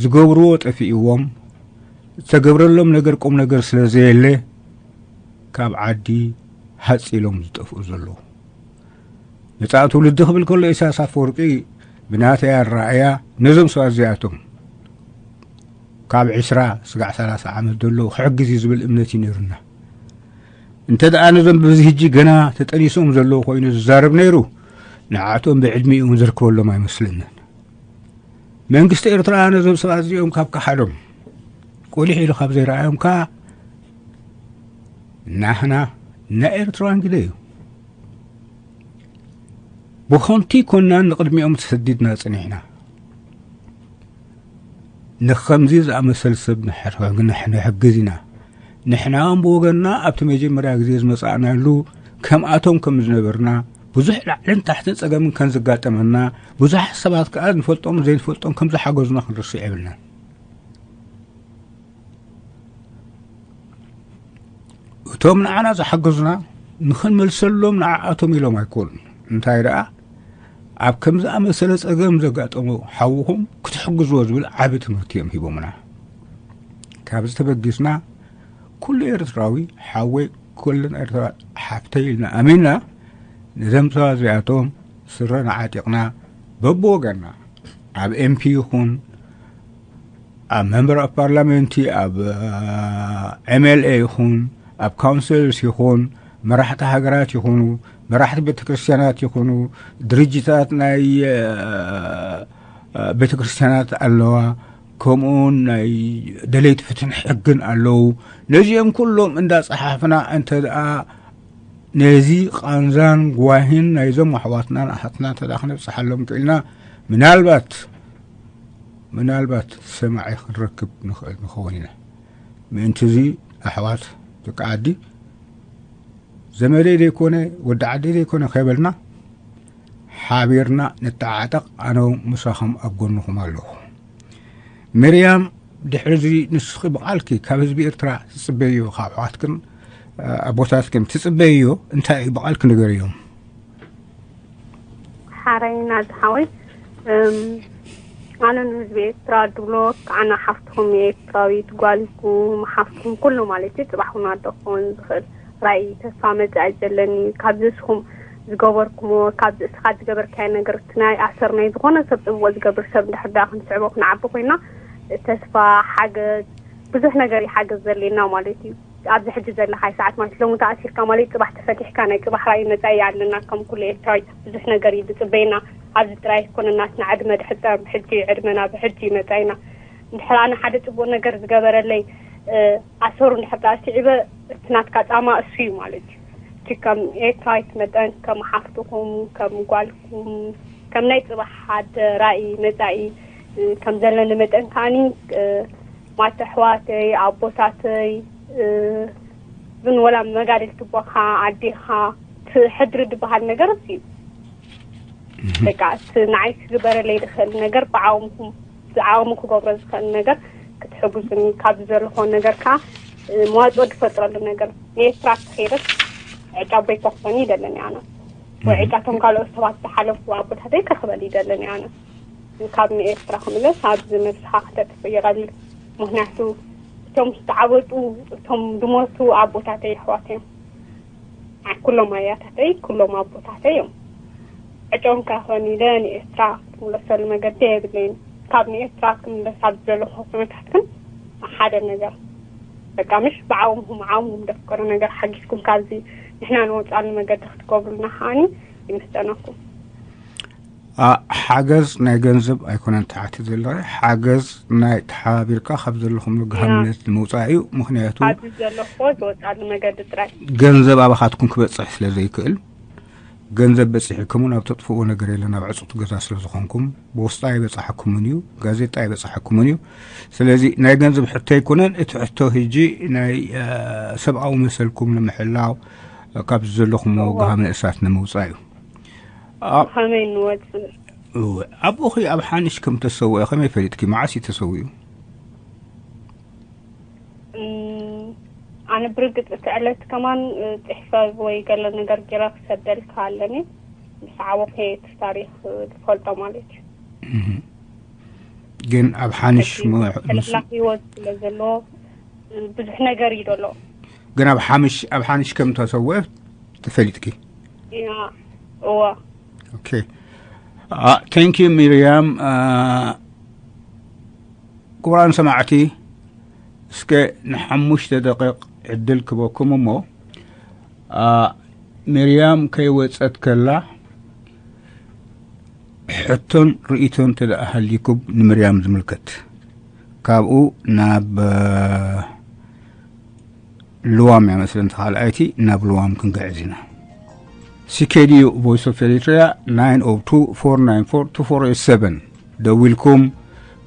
ዝገብርዎ ጠፊእዎም፣ ዝተገብረሎም ነገር ቁም ነገር ስለ ዘየለ፣ ካብ ዓዲ ሃጽ ኢሎም ዝጠፍኡ ዘለዉ። መጻኢ ትውልዲ ክብል ከሎ፣ ኢሳያስ ኣፈወርቂ ብናተይ ኣረኣእያ ነዞም ሰባት እዚኣቶም ካብ ዕስራ ስጋዕ ሰላሳ ዓመት ዘለዉ ክሕግዝ እዩ ዝብል እምነት እዩ ነይሩና። እንተ ደኣ ነዞም በዚ ሕጂ ገና ተጠኒሶም ዘለዉ ኮይኑ ዝዛረብ ነይሩ፣ ንዓቶም ብዕድሚኡ እውን ዘርከበሎም ኣይመስለንን። መንግስቲ ኤርትራ ነዞም ሰባት እዚኦም ካብ ከሓዶም፣ ቁሊሕ ኢሉ ካብ ዘይረኣዮም ከኣ፣ ናህና ናይ ኤርትራውያን ግደ እዩ። ብኸንቱ ኣይኮንናን ንቕድሚኦም ተሰዲድና ጸኒሕና። ንኸምዚ ዝኣመሰል ሰብ ንሕር-፣ ንሕ-፣ ንሕግዝ ኢና። ንሕና እውን ብወገንና ኣብቲ መጀመርያ ግዜ ዝመጻእናሉ ከምኣቶም ከም ዝነበርና፣ ብዙሕ ላዕልን ታሕትን ጸገምን ከም ዘጋጠመና፣ ብዙሓት ሰባት ከኣ ንፈልጦም ዘይንፈልጦም ከም ዝሓገዙና ክንርስዕ የብልናን። እቶም ንዓና ዝሓገዙና ንኽንመልሰሎም ንዓኣቶም ኢሎም ኣይኮኑን። እንታይ ደኣ፣ ኣብ ከም ዝኣመሰለ ጸገም ዘጋጠሞ ሓውኹም ክትሕግዝዎ ዝብል ዓቢ ትምህርቲ እዮም ሂቦምና። ካብዚ ተበጊስና፣ ኩሉ ኤርትራዊ ሓወይ፣ ኩለን ኤርትራ ሓፍተይ ኢልና ኣሚንና፣ ነዘም ሰባት እዚኣቶም ስረና ዓጢቕና፣ በብወገንና፣ ኣብ ኤምፒ ይኹን፣ ኣብ መንበር ኦፍ ፓርላመንቲ፣ ኣብ፣ እ፣ ኤምኤልኤ ይኹን፣ ኣብ ካውንስልስ ይኹን፣ መራሕቲ ሃገራት ይኹኑ፣ መራሕቲ ቤተክርስትያናት ይኹኑ፣ ድርጅታት ናይ፣ እ፣ እ፣ ቤተክርስትያናት ኣለዋ፣ ከምኡውን ናይ ደለይቲ ፍትሕን ሕግን ኣለዉ። ነዚኦም ኩሎም እንዳጸሓፍና እንተ ደኣ ነዚ ቃንዛን ጓሂን ናይዞም ኣሕዋትናን ኣሓትናን እንተ ደኣ ክነብጽሓሎም ክኢልና፣ ምናልባት፣ ምናልባት ሰማዒ ክንረክብ ንኽእል ንኸውን ኢና። ምእንቲ እዚ ኣሕዋት ደቂ ዓዲ፣ ዘመደይ ዘይኮነ፣ ወዲ ዓደይ ዘይኮነ ከይበልና፣ ሓቢርና ንተዓጠቕ፣ ኣነ ምሳኹም ኣብ ጎንኹም ኣለኹ። ሚርያም፣ ድሕሪ እዚ ንስኺ ብቓልኪ ካብ ህዝቢ ኤርትራ ትጽበይዮ፣ ካብ ኣሕዋትክን፣ እ፣ ኣቦታትክን ትጽበይዮ እንታይ እዩ? ብቓልኪ ንገርዮም። ሓራይ ናዚ ሓወይ፣ እም፣ ኣነ ንህዝቢ ኤርትራ ድብሎ፣ ኣነ ሓፍትኹም ኤርትራዊት ጓልኩም፣ ሓፍትኩም ኩሉ ማለት እዩ። ጽባሕ እውን ኣደ ክኸውን ዝኽእል ራእይ ተስፋ መጻኢ ዘለኒ። ካብዚ ንስኹም ዝገበርኩምዎ፣ ካብዚ እስኻ ዝገበርካዮ ነገር፣ እቲ ናይ ኣሰር ናይ ዝኾነ ሰብ ጽቡቕ ዝገብር ሰብ እንድሕር ደኣ ክንስዕቦ ክንዓቢ ኮይና፣ ተስፋ፣ ሓገዝ፣ ብዙሕ ነገር እዩ ሓገዝ ዘድልየና ማለት እዩ። ኣብዚ ሕጂ ዘለኻዮ ሰዓት ማለት ሎሚ ተኣሲርካ ማለት ጽባሕ ተፈቲሕካ ናይ ጽባሕ ራእይ መጻኢ ኣለና። ከም ኩሉ ኤርትራዊ ብዙሕ ነገር እዩ ዝጽበየና። ኣብዚ ጥራይ ኣይኮነን ናትና ዕድመ ድሕጸር፣ ብሕጂ ዕድመና ብሕጂ መጻኢና። እንድሕር ኣነ ሓደ ጽቡቕ ነገር ዝገበረለይ፣ እ፣ ኣሰሩ እንድሕር ደኣ ስዒበ፣ እቲ ናትካ ጻማ እሱ እዩ ማለት እዩ። እቲ ከም ኤርትራዊት መጠን፣ ከም ሓፍትኹም፣ ከም ጓልኩም፣ ከም ናይ ጽባሕ ሓደ ራእይ መጻኢ፣ እ፣ ከም ዘለኒ መጠን ከኣኒ፣ እ፣ ማት ኣሕዋተይ፣ ኣቦታተይ፣ እ፣ ግን ወላ መጋድልቲ ኣቦኻ፣ ኣዴኻ፣ እቲ ሕድሪ ዝበሃል ነገር እሱ እዩ። በቃ፣ እቲ ንዓይ ክግበረለይ ዝኽእል ነገር ብዓቕምኹም፣ ብዓቕሙ ክገብሮ ዝኽእል ነገር ክትሕግዙኒ፣ ካብዚ ዘለኹዎ ነገር ከኣ፣ እ፣ መዋጽኦ ዝፈጥረሉ ነገር። ንኤርትራ ተኸይደስ ዕጫ ኣቦይ ክኾን ይደለኒ ኣነ። ወይ ዕጫቶም ካልኦት ሰባት ዝሓለፉ ኣቦታተይ ክኽበል ይደለኒ ኣነ። ካብ ንኤርትራ ክምለስ ኣብዚ ነብስኻ ክተጥፍእ ይቐልል። ምኽንያቱ እቲ እቶም ዝተዓበጡ፣ እቶም ዝሞቱ ኣቦታተይ ኣሕዋት እዮም። ዓ-፣ ኩሎም ኣያታተይ፣ ኩሎም ኣቦታተይ እዮም። ዕጫኦም ከኣ ኮን ኢለ ንኤርትራ ክምለሰሉ መገዲ የብለይን። ካብ ንኤርትራ ክምለስ ኣብ ዘለኹ ኩነታት ግን ሓደ ነገር፣ በቃ፣ ምሽ ብዓቕምኹም፣ ዓቕምኹም ዘፍቀዶ ነገር ሓጊዝኩም ካብዚ ንሕና ንወጽኣሉ መገዲ ክትገብሩልና ከኣኒ ይምሕጸነኩም። ሓገዝ ናይ ገንዘብ ኣይኮነን ትሓቲ ዘለኺ፣ ሓገዝ ናይ ተሓባቢርካ ካብ ዘለኹም ገሃምነት ንምውፃእ እዩ። ምክንያቱ ኣብዚ ዘለኹዎ ዝወፃሉ መገዲ ጥራይ። ገንዘብ ኣባኻትኩም ክበፅሕ ስለ ዘይክእል፣ ገንዘብ በፂሕኩም ናብ ተጥፍኡ ነገር የለን። ኣብ ዕፁት ገዛ ስለ ዝኾንኩም፣ ቦስጣ ኣይበፃሓኩምን እዩ፣ ጋዜጣ ኣይበፃሓኩምን እዩ። ስለዚ ናይ ገንዘብ ሕቶ ኣይኮነን እቲ ሕቶ። ህጂ ናይ ሰብኣዊ መሰልኩም ንምሕላው ካብ ዘለኹም ገሃም ንእሳት ንምውፃእ እዩ። ከመይ ንወፅእ? ኣቦኺ ኣብ ሓንሽ ከም ተሰውአ ከመይ ፈሊጥኪ? መዓስ እዩ ተሰዊኡ? ኣነ ብርግፅ እቲ ዕለት ከማን ፅሕፈ ወይ ገለ ነገር ጌራ ክሰደልካ ኣለኒ። ምስ ዓወኸ እቲ ታሪክ ዝፈልጦ ማለት እዩ። ግን ኣብ ሓንሽ ሕልና ህይወት ስለ ዘለዎ ብዙሕ ነገር እዩ ዘሎ። ግን ኣብ ሓምሽ ኣብ ሓንሽ ከም ተሰውአ ተፈሊጥኪ? እዋ። ኦኬ። ቴንክ ዩ ሚርያም። ክቡራን ሰማዕቲ፣ እስከ ንሓሙሽተ ደቂቕ ዕድል ክበኩም እሞ፣ ሚርያም ከይወፀት ከላ ሕቶን ርእይቶን ተደኣ ሃልይኩም ንምርያም ዝምልከት፣ ካብኡ ናብ ልዋም እያ መስለኒ፣ ካልኣይቲ ናብ ልዋም ክንግዕዝ ኢና። ሲኬድዩ ቮይስ ኦፍ ኤሪትሪያ ናይን ኦ ቱ ፎር ናይን ፎር ቱ ፎር ኤት ሰቨን ደዊልኩም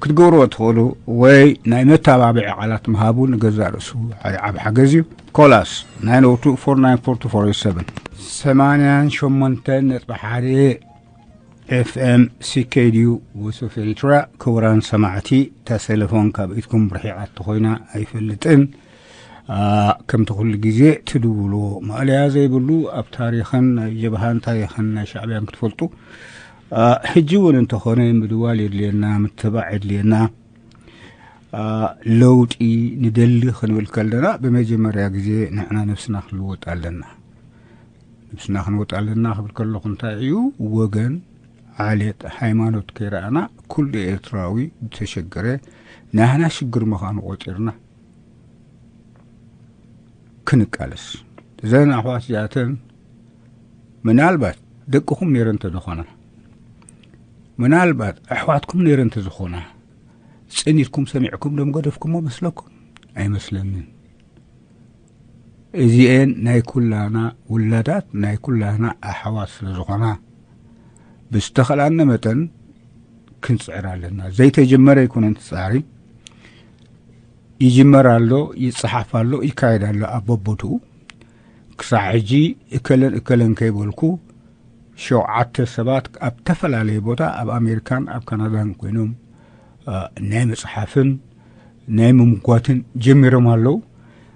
ክትገብርዎ ትኽእሉ፣ ወይ ናይ መተባብዒ ቃላት ምሃቡ ንገዛእ ርእሱ ዓብ ሓገዝ እዩ። ኮላስ ናይን ኦ ቱ ፎር ናይን ፎር ቱ ፎር ኤት ሰቨን። ሰማንያን ሸሞንተን ነጥቢ ሓደ ኤፍኤም ሲኬድዩ ቮይስ ኦፍ ኤሪትሪያ። ክቡራን ሰማዕቲ፣ እታ ሰለፎን ካብ ኢድኩም ርሒቓ ተኾይና ኣይፈልጥን። ከምቲ ኩሉ ግዜ ትድውልዎ ማእለያ ዘይብሉ፣ ኣብ ታሪኽን ናይ ጀብሃን ታሪኽን ናይ ሻዕብያን ክትፈልጡ፣ ሕጂ እውን እንተኾነ ምድዋል የድልየና፣ ምትባዕ የድልየና። ለውጢ ንደሊ ክንብል ከለና ብመጀመርያ ግዜ ንሕና ነብስና ክንልወጥ ኣለና። ነብስና ክንወጥ ኣለና ክብል ከለኹ እንታይ እዩ? ወገን፣ ዓሌት፣ ሃይማኖት ከይረኣና ኩሉ ኤርትራዊ ዝተሸገረ ናህና ሽግር ምዃኑ ቆፂርና ክንቃለስ። እዘን ኣሕዋት እዚኣተን ምናልባት ደቅኹም ነይረን እንተዝኾና፣ ምናልባት ኣሕዋትኩም ነይረን እንተዝኾና፣ ጽኒትኩም ሰሚዕኩም ደም ገደፍኩሞ መስለኩም? ኣይመስለንን። እዚኤን ናይ ኩላና ውላዳት፣ ናይ ኩላና ኣሕዋት ስለ ዝኾና፣ ብዝተኸላነ መጠን ክንጽዕር ኣለና። ዘይተጀመረ ኣይኮነን እቲ ጻዕሪ። ይጅመር ኣሎ፣ ይጸሓፍ ኣሎ፣ ይካየድ ኣሎ ኣብ በቦትኡ። ክሳዕ ሕጂ እከለን እከለን ከይበልኩ፣ ሸውዓተ ሰባት ኣብ ተፈላለየ ቦታ ኣብ ኣሜሪካን ኣብ ካናዳን ኮይኖም፣ እ፣ ናይ ምጽሓፍን ናይ ምምጓትን ጀሚሮም ኣለዉ።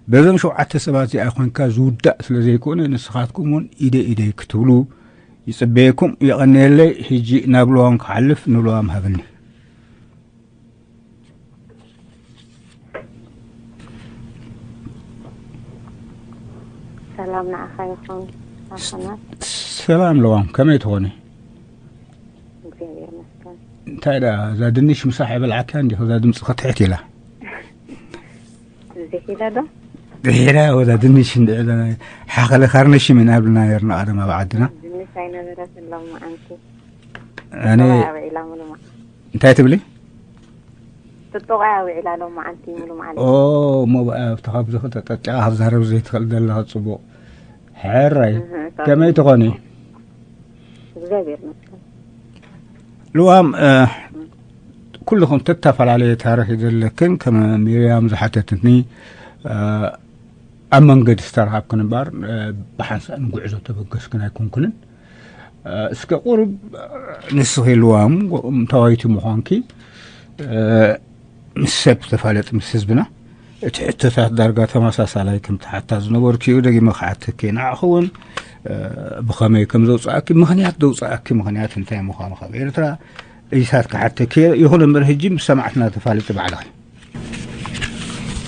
በዞም ሸውዓተ ሰባት እዚኣ ኮንካ ዝውዳእ ስለ ዘይኮነ፣ ንስኻትኩም እውን ኢደ ኢደይ ክትብሉ ይጽበየኩም። የቐንየለይ። ሕጂ ናብ ልዋም ክሓልፍ፣ ንልዋም ሃብኒ። ሰላም ንዓኻ ይኹን ኣፈናት። ሰላም ለዋም፣ ከመይ ትኾኒ? እግዚኣብሔር ይመስገን። እንታይ ደኣ፣ እዛ ድንሽ ምሳሕ ይበልዓካ እንዲኹ፣ እዛ ድምፂ ክትሕት ኢላ። ዝሒለ ዶ? ድሒራ ወዛ ድንሽ እንድዕለ ሓኸለ ካርነሽም ኢና ብልና ነርና ቀደም ኣብ ዓድና። ድንሽ ኣይነበረትን ሎማዓንቲ። ኣነ ጥጦ ኣውዒላ ሙሉ መዓልቲ። እንታይ ትብሊ? ጥጦ ኣውዒላ ሎማዓንቲ ሙሉ መዓልቲ። ኦ፣ እሞ ብኣ ኣብቲ ካብዚ ክተጠጢቓ ካብ ዛረብ ዘይትኽእል ዘለኻ ጽቡቕ። ሕራይ፣ እህ፣ እህ። ከመይ ትኾኒ? እግዚኣብሔር ይመስገን። ልዋም፣ እ፣ ኩልኹም ተተፈላለየ ታሪኽ እዩ ዘለክን፣ ከም ሚርያም ዝሓተትኒ፣ እ፣ ኣብ መንገዲ ዝተረኻብክን እምበር፣ እ፣ ብሓንሳእ ንጉዕዞ ተበገስክን ኣይኮንኩንን። እ፣ እስከ ቁሩብ፣ እ፣ ንስኺ ልዋም ተዋይቲ ምዃንኪ፣ እ፣ ምስ ሰብ ተፋለጥ፣ ምስ ህዝብና እቲ ሕቶታት ዳርጋ ተመሳሳላይ ከም ትሓታ ዝነበርኪ እዩ። ደጊመ ክሓተኪ፣ ንዓኺ እውን፣ እ፣ ብኸመይ ከም ዘውፅኣኪ፣ ምኽንያት ዘውፅኣኪ ምኽንያት እንታይ ምዃኑ ካብ ኤርትራ ኢሳት ክሓተኪ እየ። ይኹን እምበር ሕጂ ምስ ሰማዕትና ተፋልጢ ባዕልኺ።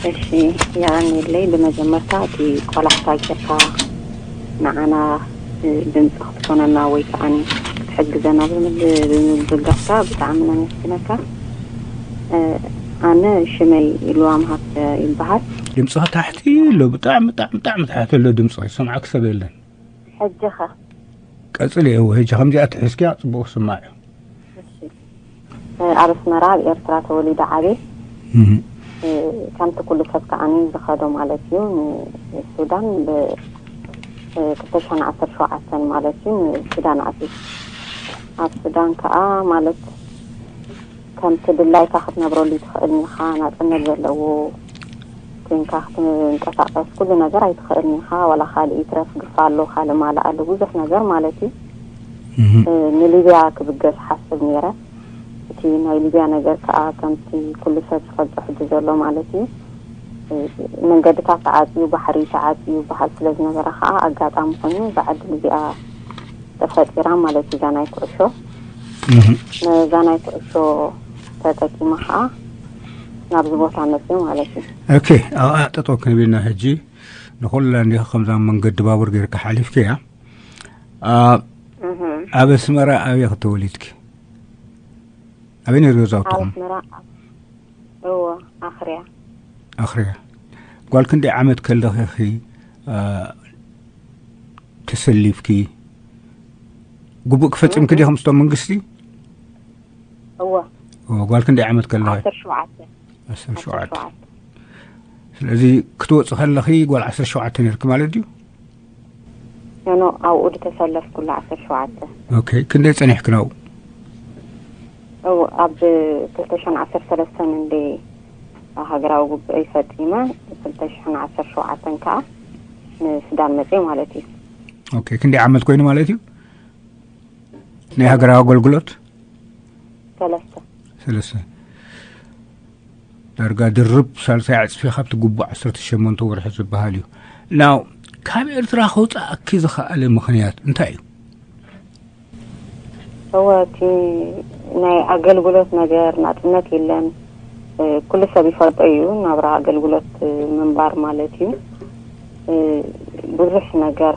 እሺ፣ የቐንየለይ። ብመጀመርታ እቲ ቆላሕታ ጌርካ ንዓና፣ እ፣ ድምፂ ክትኮነና ወይ ከዓኒ ክትሕግዘና ብምል-፣ ብምብል ዘለካ ብጣዕሚ ነመስግነካ። እ፣ ኣነ ሽመይ ኢልዋም ሃብተ ይበሃል። ድምፅኻ ታሕቲ ኣሎ፣ ብጣዕሚ፣ ብጣዕሚ፣ ብጣዕሚ ታሕቲ ኣሎ ድምፅኻ፣ ዝሰምዓኪ ሰብ የለን። ሕጂ ኸ? ቀፅሊ፣ እወ፣ ሕጂ ከምዚኣ ትሒዝክያ ፅቡቕ ክስማዕ እዩ። እሺ። ኣብ ኣስመራ ኣብ ኤርትራ ተወሊደ ዓብየ። እህ። ከምቲ ኩሉ ሰብ ከዓኒ ዝኸዶ ማለት እዩ፣ ንሱዳን ብ-፣ ክልተ ሽሕን ዓሰርተ ሸውዓተን ማለት እዩ፣ ንሱዳን ኣትዩ። ኣብ ሱዳን ከኣ ማለት ከምቲ ድላይካ ክትነብረሉ ትኽእልን ኢኻ። ናጽነት ዘለዎ ኮይንካ ክትንቀሳቐስ ኩሉ ነገር ኣይትኽእልን ኢኻ። ዋላ ካልእ ይትረፍ ግፋ ኣሎ፣ ካልእ ማልእ ኣሎ፣ ብዙሕ ነገር ማለት እዩ። እህ። እ፣ ንሊብያ ክብገስ ሓስብ ነይረ። እቲ ናይ ሊብያ ነገር ከኣ ከምቲ ኩሉ ሰብ ዝፈልጦ ሕጂ ዘሎ ማለት እዩ። እ፣ መንገድታት ተዓጽዩ፣ ባሕሪ ተዓጽዩ ይበሃል ስለ ዝነበረ ከኣ ኣጋጣሚ ኮይኑ እዛ ዓዲ እዚኣ ተፈጢራ ማለት እዩ፣ እዛ ናይ ኩዕሾ። እህ። ነዛ ናይ ኩዕሾ ተጠቂመ ከኣ ናብዚ ቦታ መጽየ ማለት እዩ። ኦኬ፣ ኣብኣ ጠጠው ክንብልና ሕጂ ንኹላ እንዲኻ ከምዛ መንገዲ ባቡር ጌርካ ሓሊፍክያ። ኣ-፣ እህ። ኣብ ኣስመራ ኣበይ ተወሊድኪ? ኣበይ ነይሩ ኣብ ገዛውትኹም? ኣስመራ፣ እዎ፣ ኣኽርያ። ኣኽርያ። ጓል ክንደይ ዓመት ከለኺ ኢኺ፣ ኣ፣ ተሰሊፍኪ? ግቡእ ክፈጽምኪ እህ። ዲኹም ምስቶም መንግስቲ? እዎ። እዎ፣ ጓል ክንደይ ዓመት ከለኺ? ዓሰርተ ሸውዓተ። ዓሰርተ ሸውዓተ። ዓሰርተ ሸውዓተ። ስለዚ ክትወጺ ከለኺ ጓል ዓሰርተ ሸውዓተ ነይርኪ ማለት ድዩ? ኖ፣ ኖ፣ ኣብኡ ዝተሰለፍኩሉ ዓሰርተ ሸውዓተ። ኦኬ፣ ክንደይ ጸኒሕኪ ናብኡ? እው፣ ኣብ ክልተ ሽሕን ዓሰርተ ሰለስተን እንደ ሃገራዊ ጉባኤ ፈጺመ፣ ክልተ ሽሕን ዓሰርተ ሸውዓተን ከኣ ንሱዳን መጽየ ማለት እዩ። ኦኬ፣ ክንደይ ዓመት ኮይኑ ማለት እዩ? ናይ ሃገራዊ ኣገልግሎት? ሰለስተ። ሰለስተ። ዳርጋ ድርብ ሳልሳይ ዕጽፊ ካብቲ ግቡእ ዓሰርተ ሸሞንተ ወርሒ ዝበሃል እዩ። ናው፣ ካብ ኤርትራ ከውጽኣኪ ዝኸኣለ ምኽንያት እንታይ እዩ? እወ፣ እቲ ናይ ኣገልግሎት ነገር ናጽነት የለን። እ፣ ኩሉ ሰብ ይፈልጦ እዩ፣ ናብራ ኣገልግሎት፣ እ፣ ምንባር ማለት እዩ። እ፣ ብዙሕ ነገር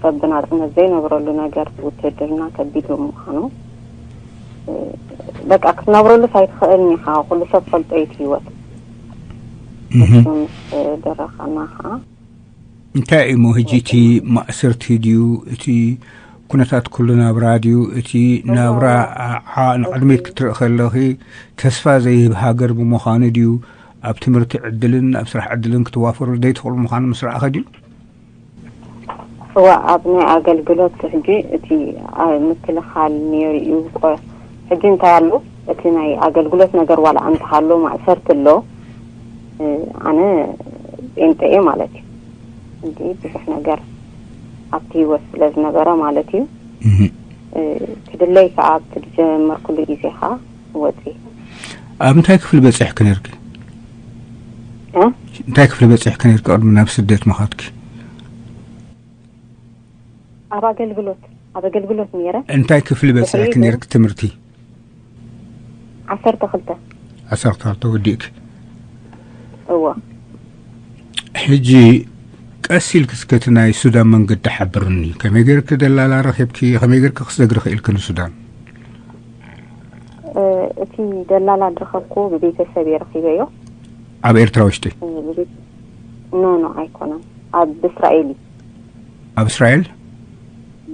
ሰብ ብናጽነት ዘይነብረሉ ነገር ውትድርና ከቢድ ብምዃኑ፣ እ፣ በቃ ክትነብረሉስ ኣይትኽእልን ኢኻ። ኩሉ ሰብ ፈልጦ እዩ እቲ ህይወት። እህ። እሱ ምስ ደረኻና ኸዓ እንታይ እዩ እሞ ሕጂ እቲ ማእሰርቲ ድዩ? እቲ ኩነታት ኩሉ ናብራ ድዩ? እቲ ናብራ ዓ-፣ ንቕድሚት ክትርኢ ከለኺ ተስፋ ዘይህብ ሃገር ብምዃኑ ድዩ? ኣብ ትምህርቲ ዕድልን ኣብ ስራሕ ዕድልን ክትዋፈሩ ዘይትኽእሉ ምዃኑ ምስ ረኣኸ ድዩ? እዋ፣ ኣብ ናይ ኣገልግሎት ሕጂ እቲ፣ ኣ፣ ምክልኻል ነይሩ እዩ። ቆ-፣ ሕጂ እንታይ ኣሎ? እቲ ናይ ኣገልግሎት ነገር ዋላ እንተሃሎ ማእሰርቲ ኣሎ። እ፣ ኣነ ጴንጠ እየ ማለት እዩ። እንዲ ብዙሕ ነገር ኣብቲ ህይወት ስለ ዝነበረ ማለት እዩ። እህ። እ፣ ክድለይ ከኣ ኣብቲ ዝጀመርኩሉ ግዜ ከኣ ወጺ። ኣብ እንታይ ክፍሊ በጺሕኪ ነርኪ? እ? እንታይ ክፍሊ በጺሕኪ ነርኪ ቅድሚ ናብ ስደት ምኻድኪ? ኣብ ኣገልግሎት፣ ኣብ ኣገልግሎት ነይረ። እንታይ ክፍሊ በጺሕኪ ድሕሪ ነርኪ ትምህርቲ? ዓሰርተ ክልተ። ዓሰርተ ክልተ ወዲእኪ? እዎ። ሕጂ ቀስ ኢልኪ እስከ እቲ ናይ ሱዳን መንገዲ ሓብርኒ። ከመይ ጌርኪ ደላላ ረኺብኪ? ከመይ ጌርኪ ክትሰግሪ ኽኢልኪ ንሱዳን? እ፣ እቲ ደላላ ዝረኸብኩ ብቤተሰብ እየ ረኺበዮ። ኣብ ኤርትራ ውሽጢ? እ፣ ብቤት-፣ ኖ፣ ኖ፣ ኣይኮነን። ኣብ እስራኤል እዩ። ኣብ እስራኤል?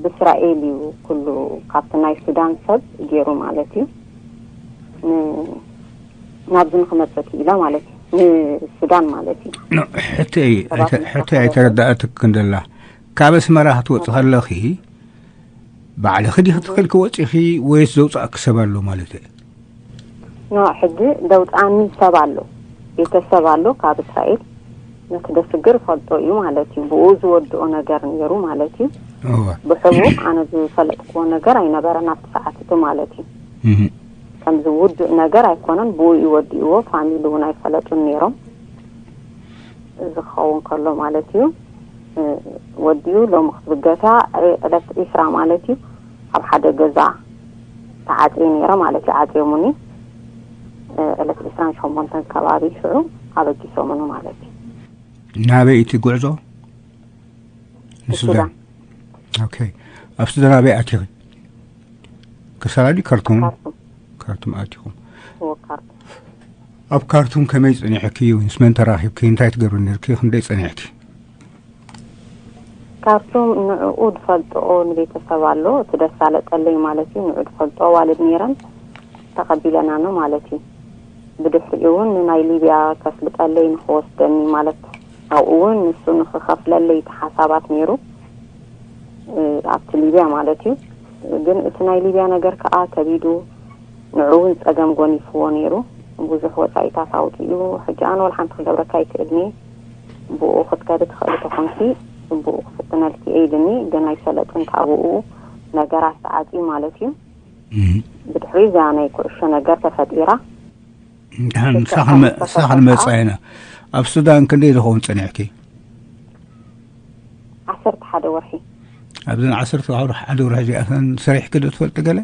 ብእስራኤል እዩ ኩሉ ካብቲ ናይ ሱዳን ሰብ ገይሩ ማለት እዩ። ን-፣ ናብዚ ንክመጽእ ክኢለ ማለት እዩ። ንሱዳን ማለት እዩ። ኖ፣ ሕቶይ ሰባት ኣይተ-፣ ሕቶይ ኣይተረዳኣትክን ደላ። ካብ ኣስመራ ክትወጺ ከለኺ ባዕልኺ ዲኺ ትኽእልኪ ወጺኺ ወይስ ዘውጻእኪ ሰብ ኣሎ ማለት እየ? ኖ፣ ሕጂ ዘውጻኣኒ ሰብ ኣሎ፣ ቤተሰብ ኣሎ ካብ እስራኤል። ነቲ ደስግር ፈልጦ እዩ ማለት እዩ። ብኡ ዝወድኦ ነገር ነይሩ ማለት እዩ። እወ። ብሕቡእ ኣነ ዝፈለጥክዎ ነገር ኣይነበረን ኣብቲ ሰዓት እቲ ማለት እዩ። እህ። ከምዚ ውዱእ ነገር ኣይኮነን፣ ብኡ እዩ ወዲእዎ። ፋሚሊ እውን ኣይፈለጡን ነይሮም። እዚ ክኸውን ከሎ ማለት እዩ፣ እ፣ ወዲኡ ሎሚ ክትብገታ፣ እ፣ ዕለት ዒስራ ማለት እዩ፣ ኣብ ሓደ ገዛ ተዓጽየ ነይረ ማለት እዩ። ዓጽዮሙኒ፣ እ፣ ዕለት ዒስራን ሸሞንተን ከባቢ ሽዑ ኣበጊሶምኒ ማለት እዩ። ናበይ እቲ ጉዕዞ? ንሱዳን። ሱዳን። ኦኬ። ኣብ ሱዳን ኣበይ ኣቲኺ? ከሳላ ድዩ ካርቱም? ካርቱም። ካርቱም ኣቲኹም። እዎ፣ ካርቱም። ኣብ ካርቱም ከመይ ጸኒሕኪ? ምስ መን ተራኺብኪ? እንታይ ትገብሪ ነርኪ? ክንደይ ጸኒሕኪ? ካርቱም ንዕኡ ዝፈልጥኦ ንቤተሰብ ኣሎ፣ እቲ ደሳለጠለይ ማለት እዩ። ንዑ ዝፈልጥኦ ዋልድ ነይረን፣ ተቐቢለናኖ ማለት እዩ። ብድሕሪኡ እውን ንናይ ሊብያ ከፍልጠለይ ንኽወስደኒ ማለት ኣብኡ እውን ንሱ ንኽኸፍለለይ እቲ ሓሳባት ነይሩ፣ እ፣ ኣብቲ ሊብያ ማለት እዩ። ግን እቲ ናይ ሊብያ ነገር ከዓ ከቢዱ፣ ንዑ እውን ጸገም ጎኒፍዎ ነይሩ። ብዙሕ ወጻኢታት ኣውጺኡ፣ ሕጂ ኣነ ወላ ሓንቲ ክገብረካ ኣይክእልኒ። ብኡ ክትከዲ ትኽእሊ ተኾንኪ፣ ብኡ ክፍትነልኪ እየ ኢልኒ። ግን ኣይሰለጥን፣ ካብኡ ነገራት ተዓጽዩ ማለት እዩ። እም። ብድሕሪ እዛ ናይ ኩዕሾ ነገር ተፈጢራ። እንተሓን ክልተ ንሳ ክንመ- ዓመት ንሳ ክንመጻ ኢና። ኣብ ሱዳን ክንደይ ዝኸውን ጸኒሕኪ? ዓሰርተ ሓደ ወርሒ። ኣብዘን ዓሰርተ ሓደ ወርሒ እዚኣተን ሰሪሕኪ ዶ ትፈልጢ ገለ?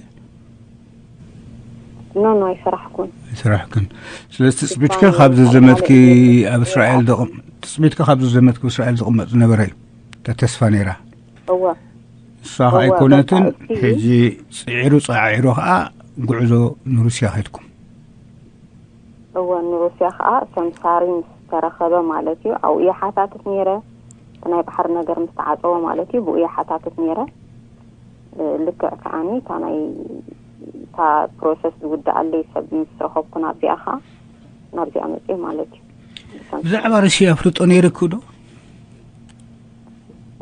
ኖ፣ ኖ፣ ኣይሰራሕኩን። ኣይሰራሕክን። ስለዚ ትጽቢትኪ እሷን ካብ ዝዘመትኪ ጠቕላላ ኣብ እስራኤል እየ ዝቕም- ትጽቢትኪ ካብ ዝዘመትኪ ኣብ እስራኤል ዝቕመጥ ዝነበረ እዩ። እታ ተስፋ ነይራ። እወ፣ ንሳ ከዓ እወ፣ ኣይኮነትን። በቃ፣ እስኪ ሕጂ ጽዒሩ ጻዒሩ ከዓ ጉዕዞ ንሩስያ ከድኩም። እወ፣ ንሩስያ ከዓ ሰምሳሪ ምስ ተረኸበ ማለት እዩ። ኣብኡ እየ ሓታትት ነይረ። እቲ ናይ ባሕሪ ነገር ምስ ተዓጸወ ማለት እዩ፣ ብኡ እየ ሓታትት ነይረ። እ፣ ልክዕ ከዓኒ እታ ናይ፣ እታ ፕሮሰስ ዝውድኣለይ ሰብ ምስ ረኸብኩ ናብዚኣ ከዓ፣ ናብዚኣ መጽየ ማለት እዩ። ብዛዕባ ሩስያ ኣፍልጦ ነይርኪ ዶ?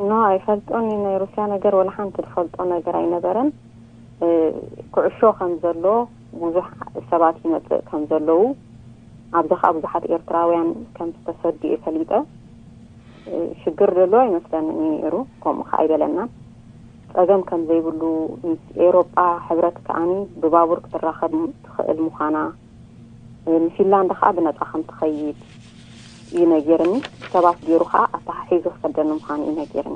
ኖ፣ ኣይፈልጦን እዩ። ናይ ሩስያ ነገር ወላ ሓንቲ ዝፈልጦ ነገር ኣይነበረን። እ፣ ኩዕሾ ከም ዘሎ፣ ብዙሕ ሰባት ይመጽእ ከም ዘለዉ፣ ኣብዚ ከዓ ብዙሓት ኤርትራውያን ከም ዝተሰዱ እየ ፈሊጠ። እ፣ ሽግር ዘሎ ኣይመስለንን እዩ ነይሩ፣ ከምኡ ከዓ ኣይበለናን። ጸገም ከም ዘይብሉ፣ ምስ ኤውሮጳ ሕብረት ከዓኒ ብባቡር ክትራኸብ ትኽእል ምዃና፣ እ፣ ንፊንላንድ ከዓ ብነጻ ከም ትኸይድ እዩ ነጊርኒ። ሰባት ገይሩ ከዓ ኣተሓሒዙ ክሰደኒ ምዃኑ እዩ ነጊርኒ።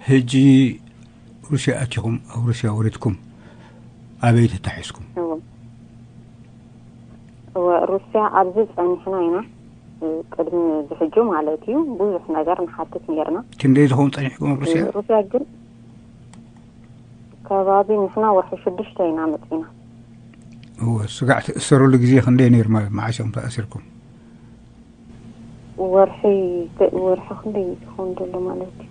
ሕጂ ሩስያ ኣቲኹም፣ ኣብ ሩስያ ወሪድኩም፣ ኣበይ ተታሒዝኩም? እወ። እወ፣ ሩስያ ኣብዚ ጸኒሕና ኢና። እ፣ ቅድሚ ዝሕጁ ማለት እዩ፣ ብዙሕ ነገር ንሓትት ነይርና። ክንደይ ዝኸውን ጸኒሕኩም ኣብ ሩስያ? እ፣ ሩስያ ግን ከባቢ ንሕና ወርሒ ሽዱሽተ ኢና መጺና። እወ፣ ስጋዕ ትእሰሩሉ ግዜ ክንደይ ነይሩ ማለት፣ መዓስ እዮም ተኣሲርኩም? ወርሒ፣ ወርሒ ክንደይ ዝኸውን ዘሎ ማለት እዩ?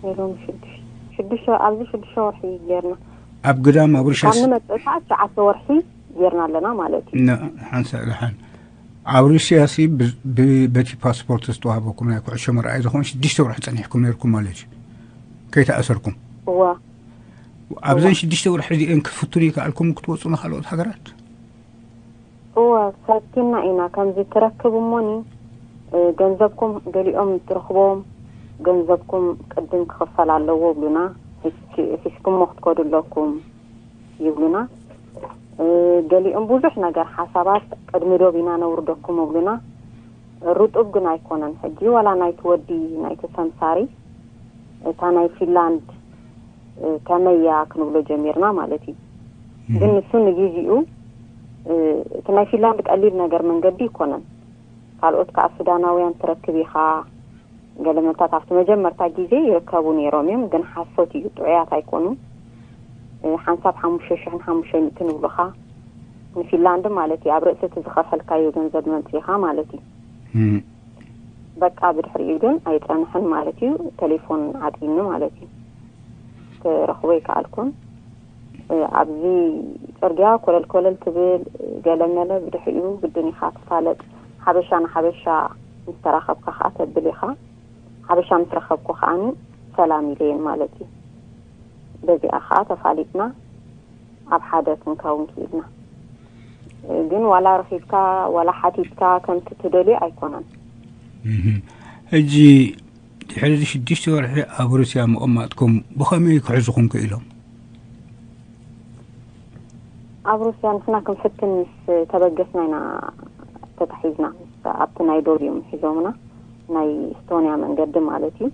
ናይ ሎሚ ሽዱሽተ፣ ሽዱሽተ፣ ኣብዚ ሽዱሽተ ወርሒ ጌርና። ኣብ ግዳም ኣብ ሩስያ ካብ ንመጽእ ከዓ ትሽዓተ ወርሒ ጌርና ኣለና ማለት እዩ። ነ-፣ ሓንሳእ ደሓን። ኣብ ሩስያ ሲ ብ-፣ ብ-፣ በቲ ፓስፖርት ዝተዋህበኩም ናይ ኩዕሾ መርኣይ ዝኾነ ሽዱሽተ ወርሒ ጸኒሕኩም ነይርኩም ማለት እዩ። ከይተኣሰርኩም። እወ። ኣብዘን ሽዱሽተ ወርሒ እዚአን ክፍቱን ይከኣልኩም ክትወጹ ንካልኦት ሃገራት? እወ፣ ፈቲና ኢና። ከምዚ ትረክብ እሞኒ፣ እ፣ ገንዘብኩም ገሊኦም ትረኽቦም፣ ገንዘብኩም ቅድም ክኽፈል ኣለዎ ይብሉና። ሒዝኪ-፣ ሒዝኩሞ ክትከዱ ኣለኩም ይብሉና። እ፣ ገሊኦም ብዙሕ ነገር ሓሳባት፣ ቅድሚ ዶብ ኢና ነውርደኩም ይብሉና። ርጡብ ግን ኣይኮነን። ሕጂ ዋላ ናይቲ ወዲ፣ ናይቲ ሰምሳሪ፣ እታ ናይ ፊንላንድ፣ እ፣ ከመያ ክንብሎ ጀሚርና ማለት እዩ። ግን ንሱ ንግዜኡ፣ እ፣ እቲ ናይ ፊንላንድ ቀሊል ነገር መንገዲ ኣይኮነን። ካልኦት ከዓ ሱዳናውያን ትረክብ ኢኻ። ገለመታት ኣብቲ መጀመርታ ግዜ ይርከቡ ነይሮም እዮም፣ ግን ሓሶት እዩ፣ ጥዑያት ኣይኮኑን። እ፣ ሓንሳብ ሓሙሽተ ሽሕን ሓሙሽተ ሚእትን ይብሉኻ፣ ንፊንላንድ ማለት እዩ። ኣብ ርእሲ እቲ ዝኸፈልካዮ ገንዘብ መምጺኻ ማለት እዩ። እም። በቃ ብድሕሪኡ ግን ኣይጸንሐን ማለት እዩ። ቴሌፎን ዓጽዩኒ ማለት እዩ። ክረኽቦ ኣይከኣልኩን። እ፣ ኣብዚ ጽርግያ ኮለል ኮለል ትብል፣ ገለመለ፣ ብድሕሪኡ ግድን ኢኻ ትፋለጥ። ሓበሻ ንሓበሻ ምስ ተራኸብካ ኸኣ ተብል ኢኻ። ሓበሻ ምስ ረኸብኩ ኸኣኒ ሰላም ኢለየን ማለት እዩ። በዚኣ ኸኣ ተፋሊጥና ኣብ ሓደ ክንከውን ክኢልና። እ፣ ግን ዋላ ረኺብካ ዋላ ሓቲትካ ከምቲ ትደልዮ ኣይኮነን። እም። ሕጂ ድሕሪ እዚ ሽዱሽተ ወርሒ ኣብ ሩስያ ምቕማጥኩም ብኸመይ ክሕዙኹም ክኢሎም? ኣብ ሩስያ ንሕና ክንፍትን ምስ ተበገስና ኢና ተታሒዝና። ምስ ኣብቲ ናይ ዶብ እዮም ሒዞምና፣ ናይ ኤስቶንያ መንገዲ ማለት እዩ።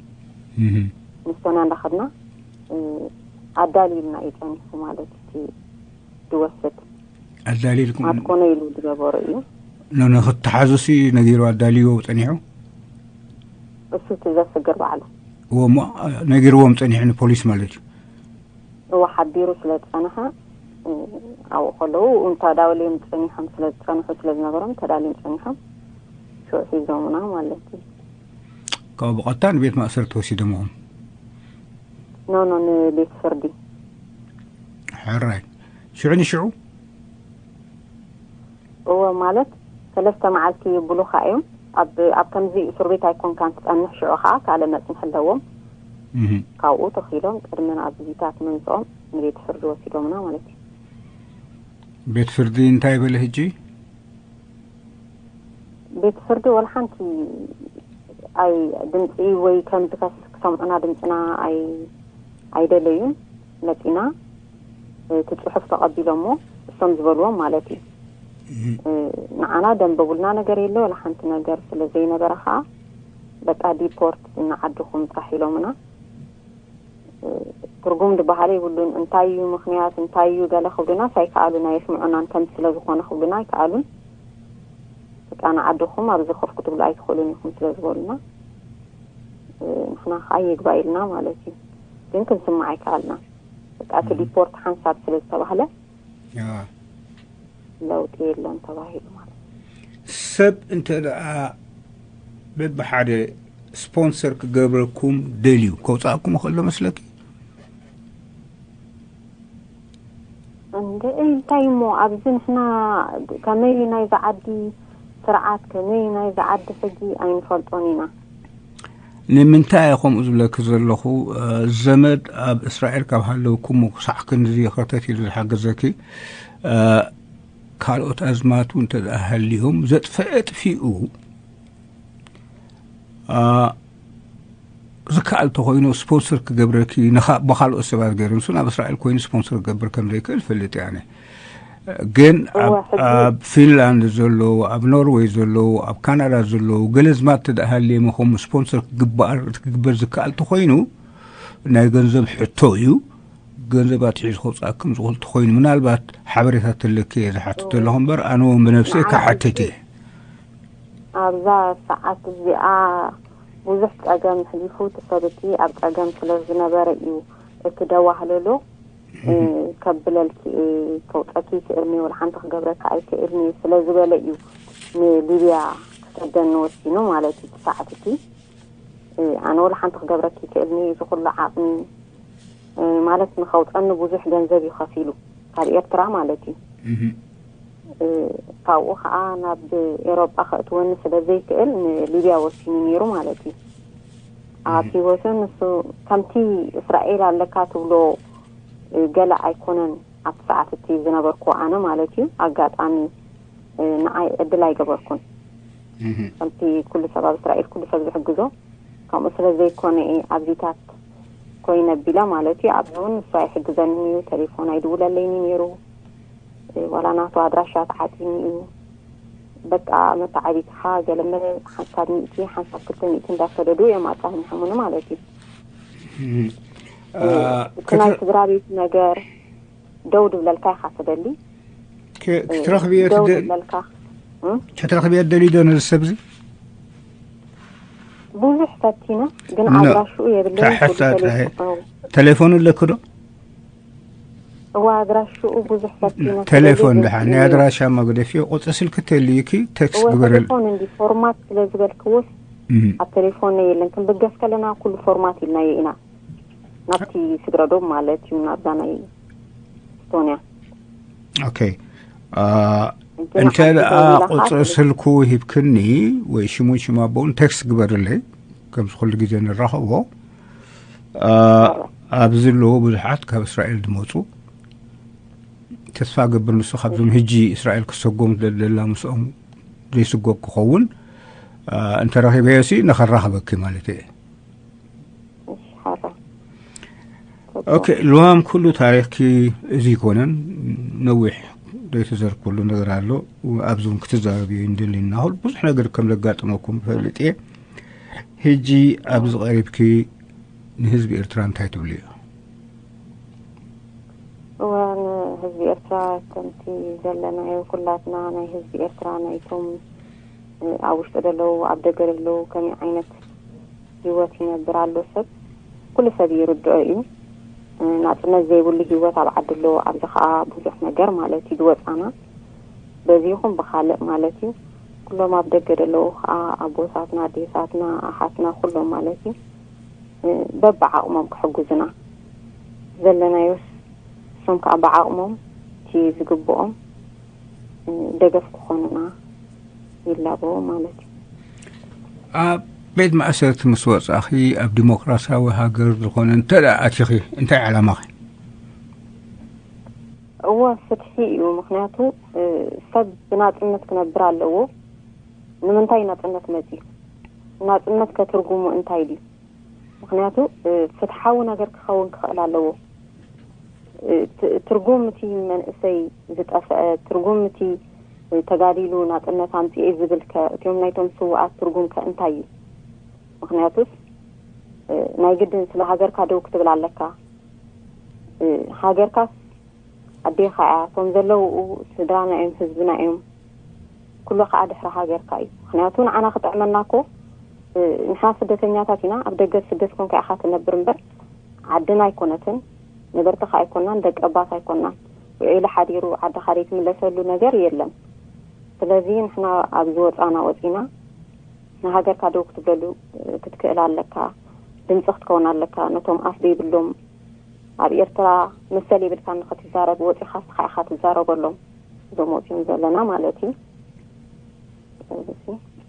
እም። ንኤስቶንያ እንዳኸድና፣ እ፣ ኣዳልዩልና እዩ ጸኒሑ ማለት እቲ ዝወስድ። ኣዳሊልኩም? ኣትኮነ ኢሉ ዝገበሮ እዩ። ንክተሓዙሲ ነጊሩ ኣዳልዎ ጸኒሑ? እሱ እቲ ዘስግር ባዕሉ እሞ ነጊርዎም ጸኒሑ ንፖሊስ ማለት እዩ። እወ ሓቢሩ ስለ ዝጸንሐ ኣብኡ ከለዉ እንተዳውልዮም ጸኒሖም ስለ ዝጸንሑ ስለ ዝነበሮም ተዳልዮም ጸኒሖም ሽዑ ሒዞምና ማለት እዩ። ካብ ብቐጥታ ንቤት ማእሰርቲ ወሲዶምኹም? ኖ ኖ ንቤት ፍርዲ። ሕራይ ሽዑ ንሽዑ እወ ማለት ሰለስተ መዓልቲ ይብሉኻ እዮም። ኣብ ኣብ ከምዚ እስር ቤት ኣይኮንካን ትጸንሕ፣ ሽዑ ከዓ ካልእ መጽንሒ ኣለዎም። ካብኡ ተኺሎም ቅድሚ ናብ ቪዛታት ምምፅኦም ንቤት ፍርዲ ወሲዶምና ማለት እዩ። ቤት ፍርዲ እንታይ በለ ሕጂ? ቤት ፍርዲ ወላ ሓንቲ ኣይ ድምፂ ወይ ከምዚ ከስ ክሰምዑና ድምፅና ኣይ ኣይደለዩን። መፂና እቲ ፅሑፍ ተቐቢሎሞ እሶም ዝበልዎም ማለት እዩ። ንዓና ደንበቡልና ነገር የለ ወላ ሓንቲ ነገር ስለ ዘይነበረ ከዓ በቃ ዲፖርት ንዓድኹም ጥራሕ ኢሎምና። ትርጉም ዝበሃል የብሉን። እንታይ እዩ ምኽንያት እንታይ እዩ ገለ ክብሉናስ ኣይከኣሉን፣ ኣየስምዑናን። ከምዚ ስለ ዝኾነ ክብሉና ኣይከኣሉን። በቃ ንዓድኹም ኣብዚ ኮፍ ክትብሉ ኣይትኽእሉን ኢኹም ስለ ዝበሉና ንሕና ከዓ ይግባእ ኢልና ማለት እዩ። ግን ክንስማዕ ኣይከኣልና። በቃ እቲ ዲፖርት ሓንሳብ ስለ ዝተባህለ ለውጢ የለን ተባሂሉ ማለት እዩ። ሰብ እንተ ደኣ በብሓደ ስፖንሰር ክገብረኩም ደልዩ ከውፃእኩም ይኽእል ዶ መስለኪ? እንደ እንታይ እሞ ኣብዚ ንሕና ከመይ ናይዚ ዓዲ ስርዓት ከመይ ናይዚ ዓዲ ሕጊ ኣይንፈልጦን ኢና። ንምንታይ እየ ከምኡ ዝብለኪ ዘለኹ? ዘመድ ኣብ እስራኤል ካብ ሃለውኩም ክሳዕ ክንድዚ ኸርተት ኢሉ ዝሓገዘኪ ካልኦት ኣዝማቱ እንተ ሃልዮም ዘጥፈ ኣጥፊኡ ዝከኣል ተኮይኑ ስፖንሰር ክገብረኪ ብካልኦት ሰባት ገይሩ ንሱ ናብ እስራኤል ኮይኑ ስፖንሰር ክገብር ከም ዘይክእል ፈልጥ እየ ኣነ። ግን ኣብ ፊንላንድ ዘለዉ ኣብ ኖርወይ ዘለዉ ኣብ ካናዳ ዘለዉ ገለ ኣዝማት ተደኣ ሃልዮም ኢኹም ስፖንሰር ክግበር ዝከኣል ተኮይኑ ናይ ገንዘብ ሕቶ እዩ። ገንዘብ ኣትሒዙ ከውፅኣኩም ዝኽእል ተኮይኑ ምናልባት ሓበሬታ ተለኪ እየ ዝሓትት ዘለኹ እምበር ኣነ እውን ብነብሰይ ክሓትት እየ። ኣብዛ ሰዓት እዚኣ ብዙሕ ፀገም ሕሊፉ እቲ ሰብ እቲ ኣብ ፀገም ስለ ዝነበረ እዩ እቲ ደዋህለሎ ከብለልኪ እየ ከውፀኪ ይክእልኒ ወላ ሓንቲ ክገብረካ ኣይክእልኒ ስለ ዝበለ እዩ ንሊብያ ክሰደኒ ወሲኑ ማለት እዩ። እቲ ሰዓት እቲ ኣነ ወላ ሓንቲ ክገብረኪ ይክእልኒ እዚ ኩሉ ዓቕሚ ማለት ንኸውፀኒ ብዙሕ ገንዘብ እዩ ከፊሉ ካብ ኤርትራ ማለት እዩ። ካብኡ ከዓ ናብ ኤሮጳ ከእትወኒ ስለ ዘይክእል ንሊብያ ወሲኑ ነይሩ ማለት እዩ። ኣብ ህይወቱ ንሱ ከምቲ እስራኤል ኣለካ ትብሎ ገለ ኣይኮነን። ኣብቲ ሰዓት እቲ ዝነበርኩ ኣነ ማለት እዩ ኣጋጣሚ ንዓይ ዕድል ኣይገበርኩን። ከምቲ ኩሉ ሰብ ኣብ እስራኤል ኩሉ ሰብ ዝሕግዞ ከምኡ ስለ ዘይኮነ እየ ኣብዚታት ኮይነ ቢለ ማለት እዩ። ኣብዚ እውን ንሱ ኣይሕግዘንን እዩ፣ ተሌፎን ኣይድውለለይን እዩ ነይሩ። ዋላ ናቱ ኣድራሻ ተዓፂኒ እዩ። በቃ መተዓቢትኻ ገለመለ ሓንሳብ ሚእቲ ሓንሳብ ክልተ ሚእቲ እንዳሰደዱ እዮም ኣፃኒሖምኒ ማለት እዩ። እቲ ናይ ስድራ ቤት ነገር ደው ድብለልካ ኢኻ ትደሊ ክትረኽብዮ ክትረኽብዮ ደሊ ዶ ነዚ ሰብ እዚ? ብዙሕ ፈቲነ ግን ኣድራሽኡ የብለይን። ተሌፎኑ ኣለኪ ዶ? እዋ ኣድራሽኡ ብዙሕ ፈቲነ ተሌፎን ድሓን ናይ ኣድራሻ መግደፊዮ ቁፅሪ ስልኪ ተልይኪ ቴክስት ግበረል። ፎርማት ስለ ዝበልክዎስ ኣብ ተሌፎን የለን። ክንብገስ ከለና ኩሉ ፎርማት ኢልናዮ ኢና ናብቲ ስግረዶብ ማለት እዩ ናብዛ ናይ ኤስቶንያ። ኦኬ። እንተ ደኣ ቁፅሪ ስልኩ ሂብክኒ ወይ ሽሙን ሽም ኣቦኡን ቴክስት ግበርለይ። ከምዚ ኩሉ ግዜ ንራኸቦ። ኣብዚ ኣለዉ ብዙሓት ካብ እስራኤል ዝመፁ። ተስፋ ገብር ንሱ ካብዞም ሕጂ እስራኤል ክሰጎም ደላ ምስኦም ዘይስጎግ ክኸውን እንተረኺበዮሲ ንኸራኽበኪ ማለት እየ። ኦኬ። ልዋም ኩሉ ታሪኽኪ እዚ ይኮነን። ነዊሕ ዘይተዘርክሉ ነገር ኣሎ። ኣብዚ እውን ክትዛረብዮ እንደሊ እናኹል ብዙሕ ነገር ከም ዘጋጥመኩም ፈልጥ እየ። ሕጂ ኣብዚ ቀሪብኪ ንህዝቢ ኤርትራ እንታይ ትብልዮ? እወ፣ ን- ህዝቢ ኤርትራ ከምቲ ዘለናዮ ኩላትና ናይ ህዝቢ ኤርትራ ናይቶም ኣብ ውሽጢ ዘለዉ ኣብ ደገ ዘለዉ ከመይ ዓይነት ህይወት ይነብር ኣሎ ሰብ ኩሉ ሰብ ይርድኦ እዩ። ናጽነት ዘይብሉ ህይወት ኣብ ዓዲ ኣሎ። ኣብዚ ከዓ ብዙሕ ነገር ማለት እዩ ዝወፃና በዚ ይኹን ብካልእ ማለት እዩ። ኩሎም ኣብ ደገ ዘለዉ ከዓ ኣቦታትና ኣዴታትና ኣሓትና ኩሎም ማለት እዩ በብዓቕሞም ክሕግዙና ዘለናዮስ እሶም ከዓ ብዓቕሞም እቲ ዝግብኦም ደገፍ ክኾኑና ይላበዎ ማለት እዩ። ኣብ ቤት ማእሰርቲ ምስ ወጻኺ ኣብ ዲሞክራሲያዊ ሃገር ዝኾነ እንተ ኣቲኺ እንታይ ዓላማኺ? እወ ፍትሒ እዩ። ምክንያቱ ሰብ ብናፅነት ክነብር ኣለዎ። ንምንታይ ናፅነት መፅዩ? ናፅነት ከትርጉሙ እንታይ ድዩ? ምክንያቱ ፍትሓዊ ነገር ክኸውን ክኽእል ኣለዎ። ትርጉም እቲ መንእሰይ ዝጠፍአ ትርጉም እቲ ተጋዲሉ ናፅነት ኣምፅኤ ዝብል ከ እቲኦም ናይቶም ስውኣት ትርጉም ከ እንታይ እዩ? ምክንያቱስ ናይ ግድን ስለ ሃገርካ ደው ክትብል ኣለካ። ሃገርካስ ኣዴኻ እያ፣ እቶም ዘለውኡ ስድራና እዮም ህዝብና እዮም። ኩሉ ከዓ ድሕሪ ሃገርካ እዩ። ምክንያቱ ንዓና ክጥዕመና እኮ ንሕና ስደተኛታት ኢና። ኣብ ደገ ስደት ኮንካ ኢኻ ትነብር እምበር ዓድና ኣይኮነትን፣ ነበርትኻ ኣይኮናን፣ ደቂ ኣባት ኣይኮናን። ውዒሉ ሓዲሩ ዓድኻ ዘይትምለሰሉ ነገር የለን። ስለዚ ንሕና ኣብ ዝወፃና ወፂና ንሃገርካ ደው ክትብለሉ ክትክእል ኣለካ። ድምፂ ክትከውን ኣለካ። ነቶም ኣፍ ዘይብሎም ኣብ ኤርትራ መሰል የብልካ ንኸትዛረብ ወፂኻ ስኻ ኢኻ ትዛረበሎም እዞም ወፂኦም ዘለና ማለት እዩ።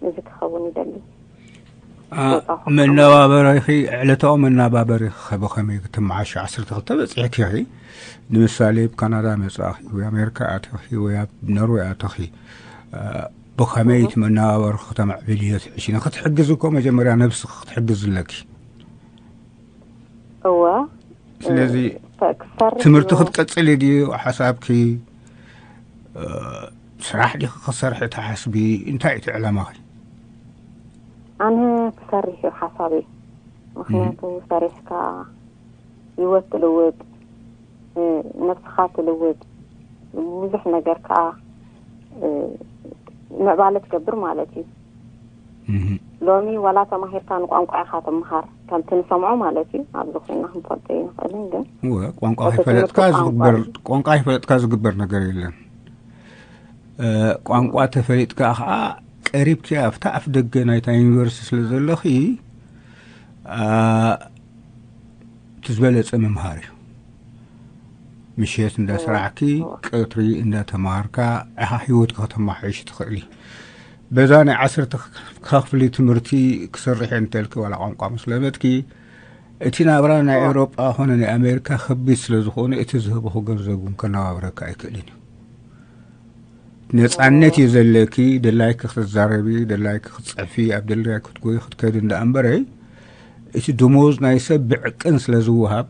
እዚ ክኸውን ይደሊ። መናባበሪኺ ዕለታዊ መናባበሪኺ ብኸመይ ክትመዓሽ ዓሰርተ ክልተ በፂሕኪ ኢኺ? ንምሳሌ ኣብ ካናዳ መፅእኺ ወይ ኣሜሪካ ኣተኺ ወይ ኣብ ኖርዌይ ኣተኺ ብኸመይ እቲ መናባበሪ ክተማዕብልዮ ትሕሺ ንክትሕግዝ እኮ መጀመርያ ነብስኺ ክትሕግዝ ኣለኪ። እወ ስለዚ ትምህርቲ ክትቀፅል ድዩ ሓሳብኪ? ስራሕ ዲኺ ክሰርሒ ትሓስቢ? እንታይ እቲ ዕላማኺ? ኣነ ክሰርሕ እዩ ሓሳበይ። ምክንያቱ ሰሪሕካ ህይወት ትልውጥ፣ ነብስኻ ትልውጥ፣ ብዙሕ ነገር ከዓ ምዕባለ ትገብር ማለት እዩ። ሎሚ ዋላ ተማሂርካ ንቋንቋ ኢኻ ትምሃር ከምቲ ንሰምዖ ማለት እዩ። ኣብዚ ኮይና ክንፈልጦ ይንኽእልን ግን ቋንቋ ከይፈለጥካ ዝግበር ነገር የለን። ቋንቋ ተፈሊጥካ ከዓ ቀሪብኪ ኣብታ ኣፍ ደገ ናይታ ዩኒቨርሲቲ ስለ ዘለኺ እቲ ዝበለፀ ምምሃር እዩ። ምሸት እንዳሰራሕኪ ቀትሪ እንዳተማሃርካ ኢኻ ህይወትኪ ከተማሓይሽ ትኽእሊ። በዛ ናይ ዓሰርተ ክፍሊ ትምህርቲ ክሰርሕ እየ እንተልኪ ዋላ ቋንቋ ምስ ለመድኪ እቲ ናብራ ናይ ኤውሮጳ ኾነ ናይ ኣሜሪካ ከቢድ ስለ ዝኾነ እቲ ዝህበኹ ገንዘብ እውን ከነባብረካ ኣይክእልን እዩ። ነፃነት እዩ ዘለኪ። ደላይኪ ክትዛረቢ፣ ደላይኪ ክትፅሕፊ፣ ኣብ ደላይኪ ክትጎይ ክትከዲ እንዳ እምበረይ እቲ ደሞዝ ናይ ሰብ ብዕቅን ስለ ዝወሃብ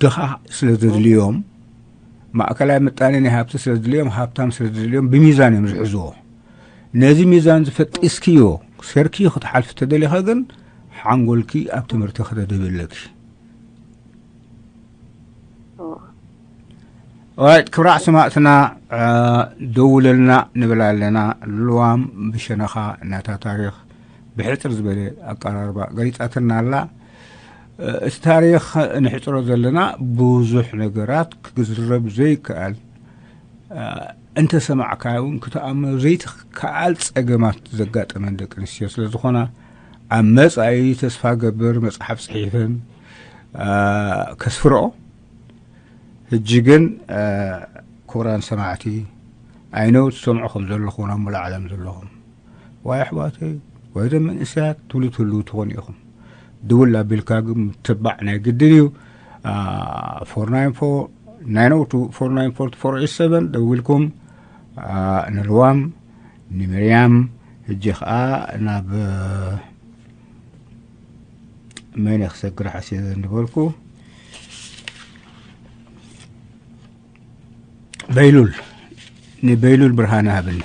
ድኻ ስለ ዘድልዮም ማእከላይ ምጣኔ ናይ ሃብቲ ስለ ዝድልዮም ሃብታም ስለ ዝድልዮም ብሚዛን እዮም ዝሕዝዎ። ነዚ ሚዛን ዝፈጢስክዮ ሰርኪ ክትሓልፊ ተደሊኻ ግን ሓንጎልኪ ኣብ ትምህርቲ ክተድህቢ ኣለኪ። ኦራይት ክብራዕ ሰማዕትና ደውለልና ንብል ኣለና። ልዋም ብሸነኻ ነታ ታሪኽ ብሕጽር ዝበለ ኣቀራርባ ገሊጻትና ኣላ። እቲ ታሪኽ ንሕጽሮ ዘለና ብዙሕ ነገራት ክዝረብ ዘይከኣል እንተሰማዕካዮ እውን ክትኣምኖ ዘይትከኣል ጸገማት ዘጋጠመን ደቂ ኣንስትዮ ስለ ዝኾና ኣብ መጻኢ ተስፋ ገብር መጽሓፍ ጽሒፈን ከስፍርኦ። ሕጂ ግን ክቡራን ሰማዕቲ I know ትሰምዑ ከም ዘለኹም ኣብ ሙሉእ ዓለም ዘለኹም ዋይ ኣሕዋተይ ወይ ደም መንእሰያት ትብሉ ትህልዉ ትኾኑ ኢኹም። ድውል ኣቢልካ ግን ምትባዕ ናይ ግድን እዩ። ፎር ናይን ፎር ደዊልኩም ንልዋም ንምርያም ሕጂ ከዓ ናብ መን ክሰግር ሓሲበ እንበልኩ በይሉል ንበይሉል ብርሃነ ሃብኒ።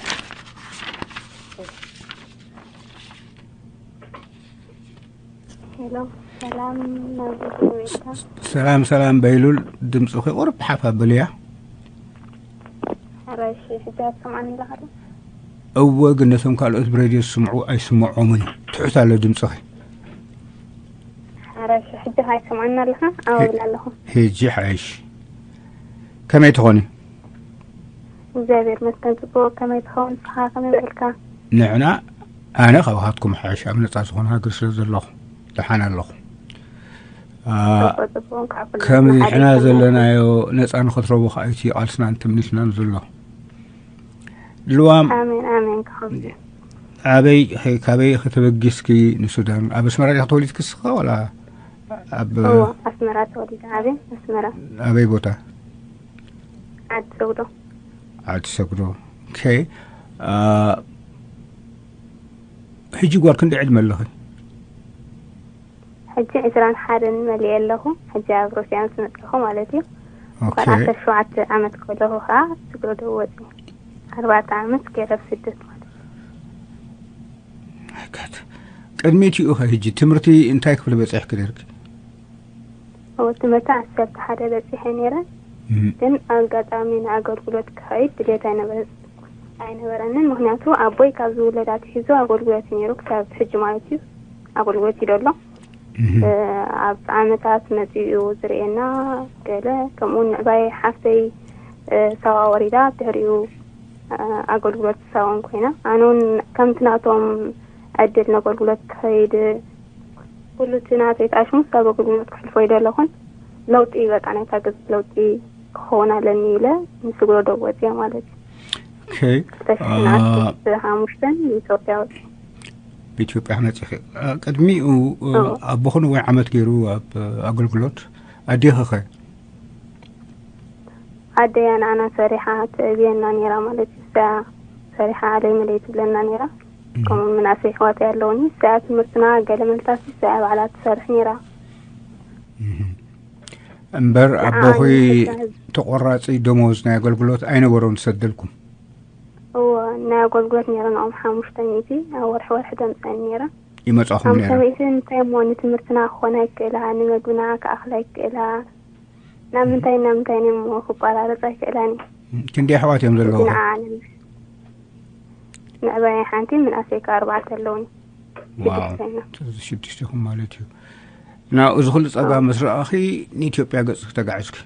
ሰላም ሰላም በይሉል፣ ድምፅኺ ቁርብ ሓፍ ኣብልያ። እወ፣ ግን ነቶም ካልኦት ብሬድዮ ዝስምዑ ኣይስምዖምን እዩ። ትሑት ኣሎ ድምፅኺ። ሕጂ ሓይሽ። ከመይ ትኾኒ? እግዚኣብሔር ይመስገን ጽቡቕ። ከመይ ትኸውን? ንስኻ ከመይ ውዒልካ? ንሕና፣ ኣነ ካብኻትኩም ሓይሽ ኣብ ነጻ ዝኾነ ሃገር ስለ ዘለኹ ደሓን ኣለኹ። አ፣ ጽቡቕ፣ ጽቡቕ። እንኳዕ ኩሉ ከም ንሕና ሓደግኩም። ዘለናዮ ነጻ ንኽትረቡ ከኣ እቲ ቃልስናን ትምኒትናን ዘሎ። ልዋም፣ ኣሜን፣ ኣሜን። ክኸብድ። ኣበይ፣ ካበይ ከተበጊስኪ ንሱዳን? ኣብ ኣስመራ ዲኻ ተወሊድኪ ንስኻ ዋላ ኣብ እዎ፣ ኣስመራ ተወሊደ። ኣበይ? ኣስመራ። ኣበይ ቦታ? ዓዲ ሰግዶ። ዓዲ ሰግዶ። ኦኬ። አ፣ ሕጂ ጓል ክንደይ ዕድመ ኣለኺ? ሕጂ ዕስራን ሓደን መሊኤ ኣለኹ። ሕጂ ኣብ ሩስያ ምስ መጻኹ ማለት እዩ። ኦኬ። እንኳን ዓሰርተ ሸውዓተ ዓመት ከለኹ ከኣ ስግዶ ወጺኤ። ኣርባዕተ ዓመት ገይረ ኣብ ስደት ማለት እዩ። God። ቅድሚት እዩ ኸ ሕጂ ትምህርቲ እንታይ ክፍሊ በጺሕኪ ነርኪ? እዎ፣ ትምህርቲ ዓሰርተ ሓደ በጺሐ ነይረ። እም። ግን ኣጋጣሚ ንኣገልግሎት ክኸይድ ድሌት ኣይነበረ-፣ ኣይነበረንን። ምኽንያቱ ኣቦይ ካብ ዝውለድ ኣትሒዙ ኣገልግሎት ነይሩ፣ ክሳብ ሕጂ ማለት እዩ ኣገልግሎት እዩ ዘሎ። እም። እ፣ ኣብ ዓመታት መጺኡ ዝርእየና ገለ፣ ከምኡ ንዕባይ ሓፍተይ፣ እ፣ ሳዋ ወሪዳ፣ ድሕሪኡ፣ እ፣ ኣገልግሎት ሳዋን ኮይና። ኣነ እውን ከምቲ ናቶም ዕድል ንኣገልግሎት ክኸይድ ኩሉ እቲ ናተይ ተኣሽሙስ ኣብ ኣገልግሎት ክሕልፎ ይደለኹን። ለውጢ በቃ ናይታ ገዛ ለውጢ ክኸውን ኣለኒ ኢለ ንስግሮ ደው ወፅየ ማለት እዩ። ኦኬ። ክልተ ሽሕን ዓሰርተ ሓሙሽተን ንኢትዮጵያ ወፅየ። ብኢትዮጵያ መፂኺ። አ፣ ቅድሚኡ፣ እ፣ እዎ። ኣቦኹ ነዊሕ ዓመት ገይሩ ኣብ ኣገልግሎት። ኣዴኺ ኸ? ኣደያ ንዓና ሰሪሓ ተእብየና ነይራ ማለት እዩ። እሳ ሰሪሓ ኣለይ መለይ ትብለና ነይራ። እም። ከምኡ ምናሰይ ኣሕዋተይ ኣለውኒ። እሳ ትምህርትና ገለ መልታሲ እሳ ባዕላ ትሰርሕ ነይራ። እም። እምበር ንዓ ኣቦኺ ንሕና ተቆራጺ ደሞዝ ናይ ኣገልግሎት ኣይነበሮን ዝሰደልኩም? እዎ፣ ናይ ኣገልግሎት ነይረን፣ ንኦም ሓሙሽተ ሚእቲ ኣብ ወርሒ ወርሒ ተምፀን ነይራ። ይመጻኹም ሓሙሽተ ሚእቲ ነይረን? እንታይ እሞ ንትምህርትና ክኾና ይክእላ፣ ንመግብና ክኣኽላ ይክእላ። ናብ ምንታይ ናብ ምንታይ እሞ ክቆራረጻ ይክእላን እዩ። ክንደይ ኣሕዋት እዮም ዘለዉ? ንዓኣ ንምሽ-፣ ንዕባይ ሓንቲ፣ ምንኣሰይ ከኣ ኣርባዕተ ኣለውኒ። ዋው፣ ሽዱሽተ ኢና። ሽዱሽተ ኢኹም ማለት እዩ። እና እዚ ኩሉ ጸጋ ኣዎ። ምስ ረኣኺ ንኢትዮጵያ ገጽኪ ተጋዒዝኪ?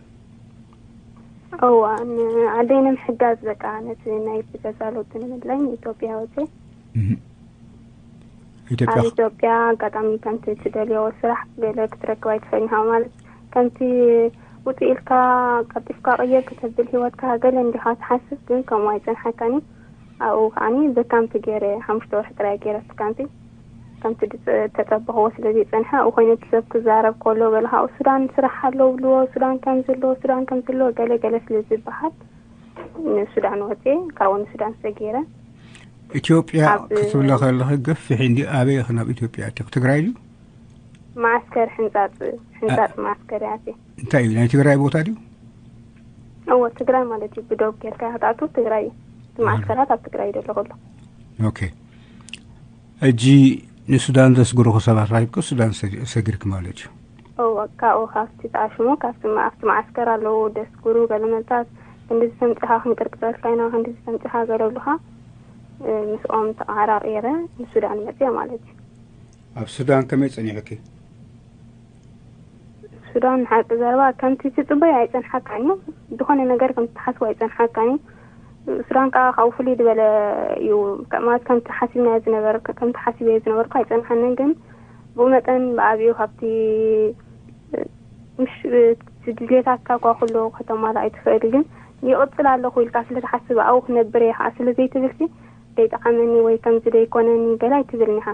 እዋ፣ ንዓደይ ንምሕጋዝ በቃ ነቲ ናይ ገዛ ለውጢ ንምድላይ ንኢትዮጵያ ወጺኤ። እህ። ኢትዮጵያ ኣብ ኢትዮጵያ ኣጋጣሚ ከምቲ ትደልዮ ስራሕ ገለ ክትረክብ ኣይትኽእልን ኢኻ። ማለት ከምቲ ውፅእ ኢልካ ቀልጢፍካ ቅይር ከተብል ህይወትካ ገለ እንዲኻ ትሓስብ፣ ግን ከምኡ ኣይጸንሓካን እዩ። ኣብኡ ከዓኒ ብካምፕ ገይረ ሓሙሽተ ወርሒ ጥራይ ገይረ ኣብቲ ካምፕ። ከምቲ ድጽ-፣ ተጸበኽዎ ስለ ዘይጸንሐ፣ ኣብኡ ኮይኑ እቲ ሰብ ክዛረብ ከሎ ገለ ካብኡ ሱዳን ስራሕ ኣለዎ ብልዎ፣ ሱዳን ከምዚ ኣለዎ፣ ሱዳን ከምዚ ኣለዎ ገለ ገለ ስለ ዝበሃል ንሱዳን ወፅየ፣ ካብኡ ንሱዳን ሰጊረ። ኢትዮጵያ ኣብ ክትብለ ከለኺ ገፊሕ እንዲ ኣበይ ኢኺ ናብ ኢትዮጵያ ኣቲኺ? ትግራይ ድዩ? መዓስከር ሕንጻጽ፣ ሕንጻጽ አ-፣ መዓስከር እያ ኣትየ። እንታይ እዩ? ናይ ትግራይ ቦታ ድዩ? እወ፣ ትግራይ ማለት እዩ። ብዶብ ጌርካ ክትኣቱ ትግራይ እዩ። እቲ ኣሃ። መዓስከራት ኣብ ትግራይ እዩ ዘሎ ኩሉ። ኦኬ። ሕጂ ንሱዳን ዘስግሩኹ ሰባት ረኺብኪ ሱዳን ሰ-፣ ሰጊርኪ ማለት እዩ? እወ፣ ካብኡ ካብቲ ተኣሽሙ፣ ካብቲ መ-፣ ኣብቲ መዓስከር ኣለዉ ደስግሩ፣ ገለ መልታት ክንድዚ ተምጺኻ ክንቅርቅረልካ ኢና፣ ክንድዚ ተምጺኻ ገለ ብሉኻ፣ እ፣ ምስኦም ተቐራቒረ ንሱዳን መጽየ ማለት እዩ። ኣብ ሱዳን ከመይ ጸኒሑኪ? ሱዳን ሓቂ ዘረባ ከምቲ ትጽበዮ ኣይጸንሓካን እዩ። ዝኾነ ነገር ከም ትሓስቦ ኣይጸንሓካን እዩ። ሱዳን ከኣ ካብኡ ፍልይ ዝበለ እዩ። ከ-፣ ማለት ከምቲ ሓሲብናዮ ዝነበረ፣ ከ-፣ ከምቲ ሓሲበዮ ዝነበርኩ ኣይጸንሓንን፣ ግን ብኡ መጠን ብዓቢኡ ካብቲ፣ ምሽ-፣ እቲ ድሌታትካ እኳ ኩሉ ከተማልእ ኣይትኽእል፣ ግን ይቕጽል ኣለኹ ኢልካ ስለ ትሓስብ ኣብኡ ክነብር እየ ከኣ ስለ ዘይትብልሲ፣ ደይጠዓመኒ ወይ ከምዚ ደይኮነኒ ገለ ኣይትብልን ኢኻ።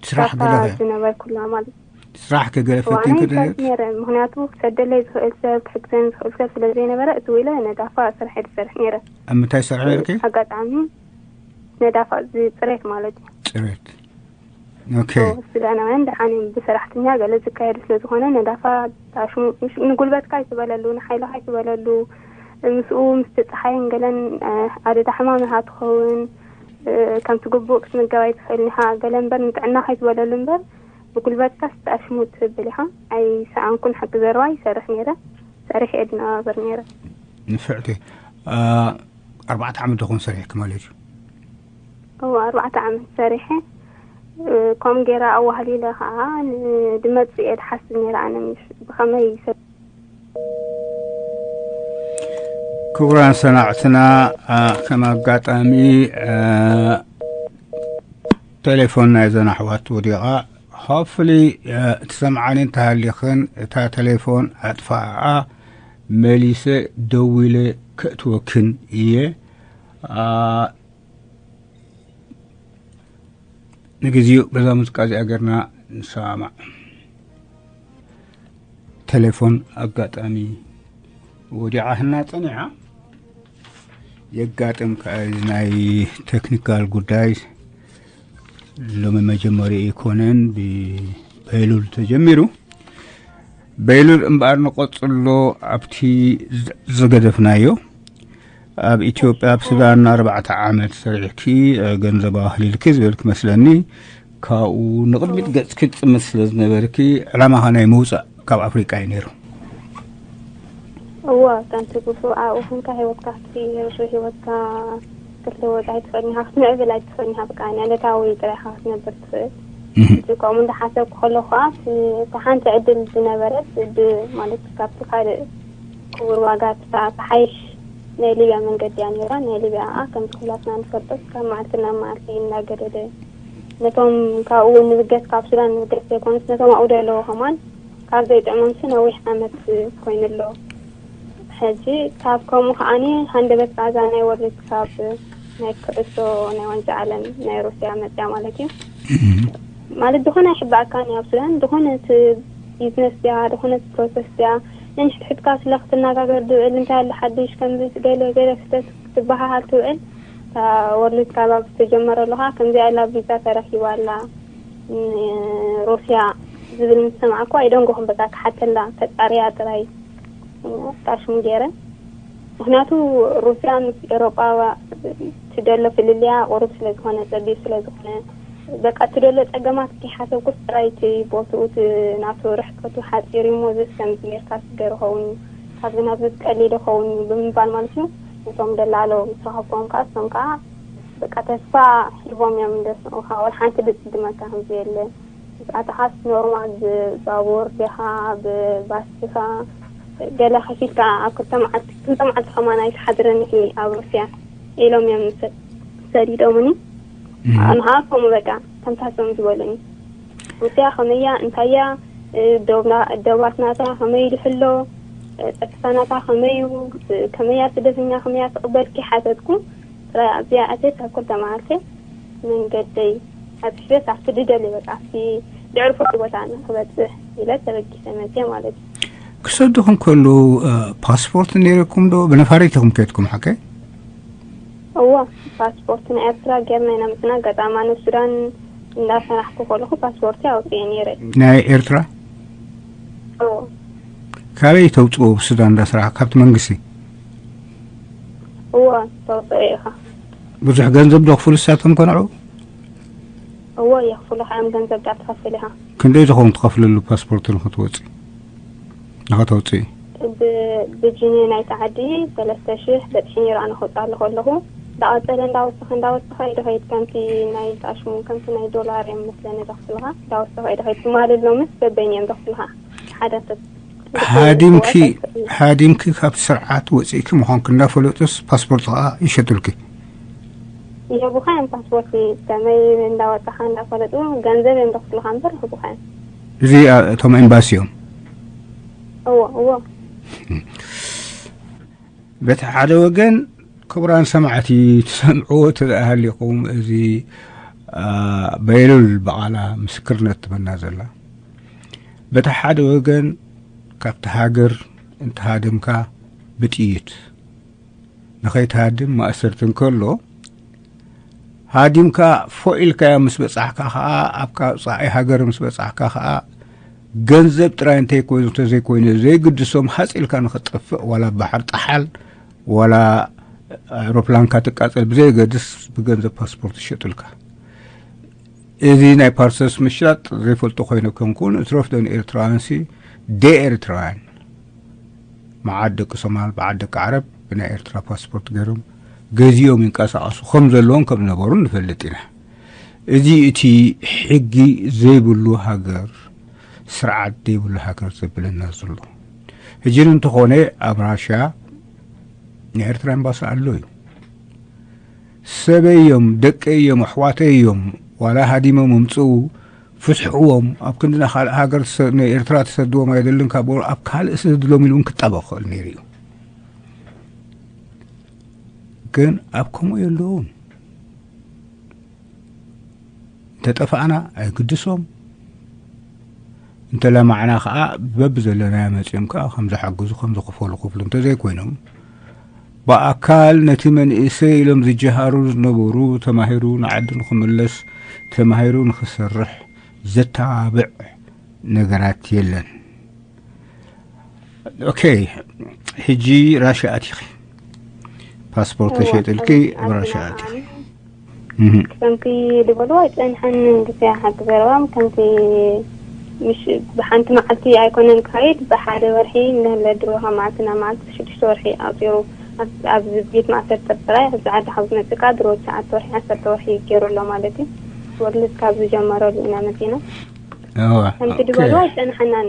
ስራሕ ካብታ ገለ ኸ? ዝነበርኩላ ማለት ስራሕ ከ ገለ እዋነይ ፈቲንኪ ዶ ይሰርሕ ነይርኪ? ነይረ፣ ምኽንያቱ ክሰደለይ ዝኽእል ሰብ፣ ክሕግዘኒ ዝኽእል ሰብ ስለ ዘይነበረ፣ እትው ኢለ ነዳፋ ስራሕ እየ ዝሰርሕ ነይረ። ኣብ ምንታይ ትሰርሒ ነይርኪ? ኣጋጣሚ ነዳፋ፣ እዚ ጽሬት ማለት እዩ። ጽሬት። ኦኬ። ሶ፣ ሱዳናውያን ደሓን እዮም፣ ብሰራሕተኛ ገለ ዝካየዱ ስለ ዝኾነ፣ ነዳፋ ታሽሙ፣ ምሽ-፣ ንጉልበትካ ኣይትበለሉ፣ ንሓይልኻ ኣይትበለሉ። ምስኡ፣ ምስቲ ጸሓይን ገለን፣ እ፣ ኣደዳ ሕማም ኢኻ ትኸውን። እ፣ ከምቲ ግቡእ ክትምገብ ኣይትኽእልን ኢኻ። ገለ እምበር ንጥዕናኻ ኣይትበለሉ እምበር፣ ብጉልበትካስ ተኣሽሙ ትብል ኢኻ። ኣይሰኣንኩን፣ ሓቂ ዘረባ ይሰርሕ ነይረ። ሰሪሐ እየ ዝነባበር ነይረ። ንፍዕቲ፣ አ፣ ኣርባዕተ ዓመት ዝኾን ሰሪሕኪ ማለት እዩ? እዎ፣ ኣርባዕተ ዓመት ሰሪሐ። እ፣ ከም ጌራ ኣዋህሊለ ኸዓ ን-፣ ድመጽእ እየ ድሓስብ ነይረ። ኣነ ምሽ-፣ ብኸመይ ይሰ- ክቡራን ሰናዕትና፣ አ፣ ከም ኣጋጣሚ፣ አ፣ ቴሌፎን ናይ ዘን ኣሕዋት ወዲቓ። ሆፕፍሊ፣ አ፣ ትሰምዓኒ እንተሃሊኽን እታ ቴሌፎን ኣጥፋኣ፣ መሊሰ ደዊለ ከእትወክን እየ። አ፣ ንግዜኡ በዛ ሙዚቃ እዚኣ ጌርና ንሰማማዕ። ቴሌፎን ኣጋጣሚ ወዲቓትና ጸኒሓ። የጋጥም ከኣ እዚ ናይ ቴክኒካል ጉዳይ ሎሚ መጀመሪ ኣይኮነን፣ ብ-፣ በይሉል ተጀሚሩ። በይሉል እምበኣር ንቐጽሎ ኣብቲ ዝ-፣ ዝገደፍናዮ። ኣብ ኢትዮጵያ፣ ኣብ ሱዳን ኣርባዕተ ዓመት ሰሪሕኪ፣ እ፣ ገንዘብ ኣዋህሊልኪ ዝበልኪ መስለኒ። ካብኡ ንቕድሚት ገጽኪ ትጥምት ስለ ዝነበርኪ፣ ዕላማኻ ናይ ምውጻእ ካብ ኣፍሪቃ እዩ ነይሩ። እወ፣ ከምቲ ግቡእ ኣብኡ ኮንካ ህይወትካ ክትቅይር፣ ህይወትካ ክትልወጥ ኣይትኽእልን ኢኻ፣ ክትምዕብል ኣይትኽእልን ኢኻ። በቃ ንዕለታዊ ጥራይ ኢኻ ክትነብር ትኽእል። እህ። እቲ ከምኡ እንዳሓሰብኩ ከለኹ ከኣ፣ እቲ፣ እታ ሓንቲ ዕድል ዝነበረት፣ ብ-፣ ማለት ካብቲ ካልእ ክቡር ዋጋ እታ ትሓይሽ ናይ ሊብያ መንገዲ እያ ነይራ። ናይ ሊብያ ከኣ ከምቲ ኩላትና ንፈልጦ፣ ካብ መዓልቲ ናብ መዓልቲ እናገደደ፣ ነቶም ካብኡ ንብገስ፣ ካብ ሱዳን ንብገስ ዘይኮኑስ፣ ነቶም ኣብኡ ዘለዉ ከማን ካብ ዘይጥዕሞምሲ ነዊሕ ዓመት ኮይኑ ኣሎ። ሕጂ ካብ ከምኡ ከዓኒ ሃንደበት ቃዛ ናይ ወርልድ ካፕ ናይ ኩዕሶ ናይ ዋንጫ ዓለም ናይ ሩስያ መጽያ ማለት እዩ። እም። ማለት ዝኾነ ኣይሕባእካን እዩ ኣብ ሱዳን፣ ዝኾነ እቲ ቢዝነስ ድያ፣ ዝኾነ እቲ ፕሮሰስ ድያ፣ ነንሕድሕድካ ስለ ክትነጋገር ዝውዕል፣ እንታይ ኣሎ ሓድሽ፣ ከምዚ ገለ ገለ ክስተት ክትበሃሃል ትውዕል። እታ ወርልድ ካፕ ኣብ ዝተጀመረሉ ኸዓ ከምዚኣ ኢላ ቪዛ ተረኪባ ኣላ፣ ን-፣ ሩስያ ዝብል ምስ ሰማዕኩ ኣይደንጎኹን፣ በቃ ክሓተላ ተጻርያ ጥራይ። ጣሽሙ ገይረ። ምኽንያቱ ሩስያ ምስ ኤሮጳ ትደሎ ፍልልያ ቁሩብ ስለ ዝኾነ፣ ጸቢብ ስለ ዝኾነ፣ በቃ ትደሎ ጸገማት ከይሓሰብኩስ ጥራይ እቲ ቦትኡ እቲ ናቱ ርሕቀቱ ሓጺር እዩ እሞ፣ እዚስ ከምዚ ጌርካ ስገር ኸውን እዩ፣ ካብዚ ናብዚ ቀሊል ይኸውን እዩ ብምባል ማለት እዩ። ነቶም ደላሎ ምስ ረኸብኩዎም ከኣ፣ እሶም ከኣ በቃ ተስፋ ሂቦም እዮም እንደስምዑኻ፣ ወላ ሓንቲ ዝጽግመካ ከምዚ የለ። ኣተኻስ ኖርማል ብባቡር ዲኻ፣ ብባስ ዲኻ፣ ገለ ከፊልካ ኣብ ክልተ መዓልቲ፣ ክልተ መዓልቲ ከማን ኣይትሓድርን ኢኺ ኣብ ሩስያ ኢሎም እዮም ሰ-፣ ሰዲዶምኒ። እም። ኣነ ኸዓ ከምኡ በቃ ከምታቶም ዝበሉኒ። ሩስያ ከመይ እያ፣ እንታይ እያ፣ እ፣ ዶብና-፣ ዶባት ናታ ከመይ ይድሕሎ፣ እ፣ ጸጥታ ናታ ከመይ እዩ፣ እ፣ ከመይ እያ ስደተኛ፣ ከመይ እያ ትቕበልኪ ሓተትኩ። ጥራይ ኣብዚኣ ኣትየ ካብ ክልተ መዓልቲ መንገደይ ኣጽሒፈ ኣብቲ ዝደልዮ በቃ ኣብቲ ዘዕርፈሉ ቦታ ንክበጽሕ ኢለ ተበጊሰ መጽየ ማለት እዩ። ክሰዱኹም ከለዉ፣ እ፣ ፓስፖርት ነይርኩም ዶ? ብነፋሪት ኢኹም ከይድኩም ሓቀይ? እወ፣ ፓስፖርት ናይ ኤርትራ ጌርና ኢና መጽና። ኣጋጣሚ ኣነ ሱዳን እንዳሰራሕኩ ከለኹ ፓስፖርት ኣውጽኤ ነይረ። ናይ ኤርትራ? እወ። ካበይ ተውጽኦ ብሱዳን እንዳሰራሕካ? ካብቲ መንግስቲ? እወ፣ ተውጽኦ ኢኻ። ብዙሕ ገንዘብ ዶ ክፍሉ ንሳቶም ከንዑ? እወ፣ የኽፍሉኻ እዮም፣ ገንዘብ ዳኣ ትኸፍል ኢኻ። ክንደይ ዝኸውን ትኸፍልሉ ፓስፖርት ንኽትወጺ? ንኸተውጽኢ? ብ-፣ ብጅንየ ናይቲ ዓዲ ሰለስተ ሽሕ በጺሑ ነይሩ ኣነ ከውጽኣሉ ከለኹ። እንዳቐጸለ እንዳወሰኸ፣ እንዳወሰኸ ኢሉ ኸይድ፣ ከምቲ ናይ ጣሽሙ፣ ከምቲ ናይ ዶላር እዮም መስለኒ ዘኽፍሉኻ። እንዳወሰኸ ኢሉ ኸይድ፣ ትማሊ ሎምስ በበይኑ እዮም ዘኽፍሉኻ። ሓደ ሰብ ሃዲምኪ፣ ሃዲምኪ ካብ ስርዓት ወፂእኪ ምዃንኪ እንዳፈለጡስ ፓስፖርት ከዓ ይሸጡልኪ? ይህቡኻ እዮም ፓስፖርት፣ ከመይ እንዳወጣኻ እንዳፈለጡ ገንዘብ እዮም ዘኽፍሉኻ እምበር ይህቡኻ እዮም። እዚ፣ አ፣ እቶም ኤምባሲ እዮም? እዎ፣ እዎ። በቲ ሓደ ወገን ክቡራን ሰማዕቲ ትሰምዕዎ ተዝኣሃሊኹም እዚ፣ አ፣ በይሉል በቓላ ምስክርነት ትበና ዘላ። በቲ ሓደ ወገን ካብቲ ሃገር እንተሃደምካ ብጥይት፣ ንኸይትሃድም ማእሰርቲ እንከሎ፣ ሃዲምካ ፎእ ኢልካዮ ምስ በጻሕካ ኸኣ፣ ኣብ ካጻኢ ሃገር ምስ በጻሕካ ኸኣ፣ ገንዘብ ጥራይ እንተይኮይኑ፣ እንተዘይኮይኑ ዘይግድሶም፣ ሃጽ ኢልካ ንኽትጠፍእ፣ ዋላ ባሕሪ ጠሓል፣ ዋላ ኣውሮፕላንካ ትቃጸል ብዘየገድስ፣ ብገንዘብ ፓስፖርት ይሸጡልካ። እዚ ናይ ፓርሰስ ምሻጥ ዘይፈልጡ ኮይነ ከንኩን እትረፍዶ ንኤርትራውያንሲ ደኤርትራውያን መዓት ደቂ ሶማል በዓት ደቂ ዓረብ ብናይ ኤርትራ ፓስፖርት ገይሮም ገዚኦም ይንቀሳቐሱ ከም ዘለዎም ከም ዝነበሩ ንፈልጥ ኢና። እዚ እቲ ሕጊ ዘይብሉ ሃገር፣ ስርዓት ዘይብሉ ሃገር ዘብለና ዘሎ። ሕጂ እንተኾነ ኣብ ራሽያ ናይ ኤርትራ ኤምባሲ ኣሎ እዩ። ሰበይ እዮም፣ ደቀይ እዮም፣ ኣሕዋተይ እዮም፣ ዋላ ሃዲሞም እምፅኡ ፍስሕዎም፣ ኣብ ክንድና ካልእ ሃገር ትሰ- ንኤርትራ ትሰድዎም ኣይደልን ካብ ኣብ ካልእ ስደድሎም ኢሉ እውን ክጣበቕ ክኽእል ነይሩ እዩ። ግን ኣብ ከምኡ የለውን። እንተጠፋእና ኣይግድሶም፣ እንተለማዕና ከዓ በብዘለናዮ መፂኦም ከዓ ከም ዝሓግዙ ከም ዝኽፈሉ ክፍሉ እንተዘይኮይኖም ብኣካል ነቲ መንእሰይ ኢሎም ዝጀሃሩ ዝነበሩ ተማሂሩ ንዓዱ ንክምለስ ተማሂሩ ንክሰርሕ ዘተባብዕ ነገራት የለን። ኦኬ፣ ሕጂ ራሽያ ኣቲኺ ፓስፖርት ተሸጥልኪ ኣብ ራሽያ ኣቲኺ። እህ። ከምቲ ዝበልዎ ኣይፀንሐን። ግዜ ሓቂ ዘረባም ከምቲ ምሽ ብሓንቲ መዓልቲ ኣይኮነን ክኸይድ፣ ብሓደ ወርሒ ንህለ ድሮ ካብ መዓልቲ ናብ መዓልቲ ሽዱሽተ ወርሒ ኣፂሩ ኣብ- ኣብዚ ቤት ማእሰርቲ ጥራይ ኣብዚ ዓዲ ካብ ዝመፅእ ከዓ ድሮ ትሽዓተ ወርሒ ዓሰርተ ወርሒ ገይሩ ኣሎ ማለት እዩ። ወርልድ ካብ ዝጀመረሉ ኢና መፂና። እዋ፣ ከምቲ ኦኬ። ዝበልዎ ኣይፀንሐናን።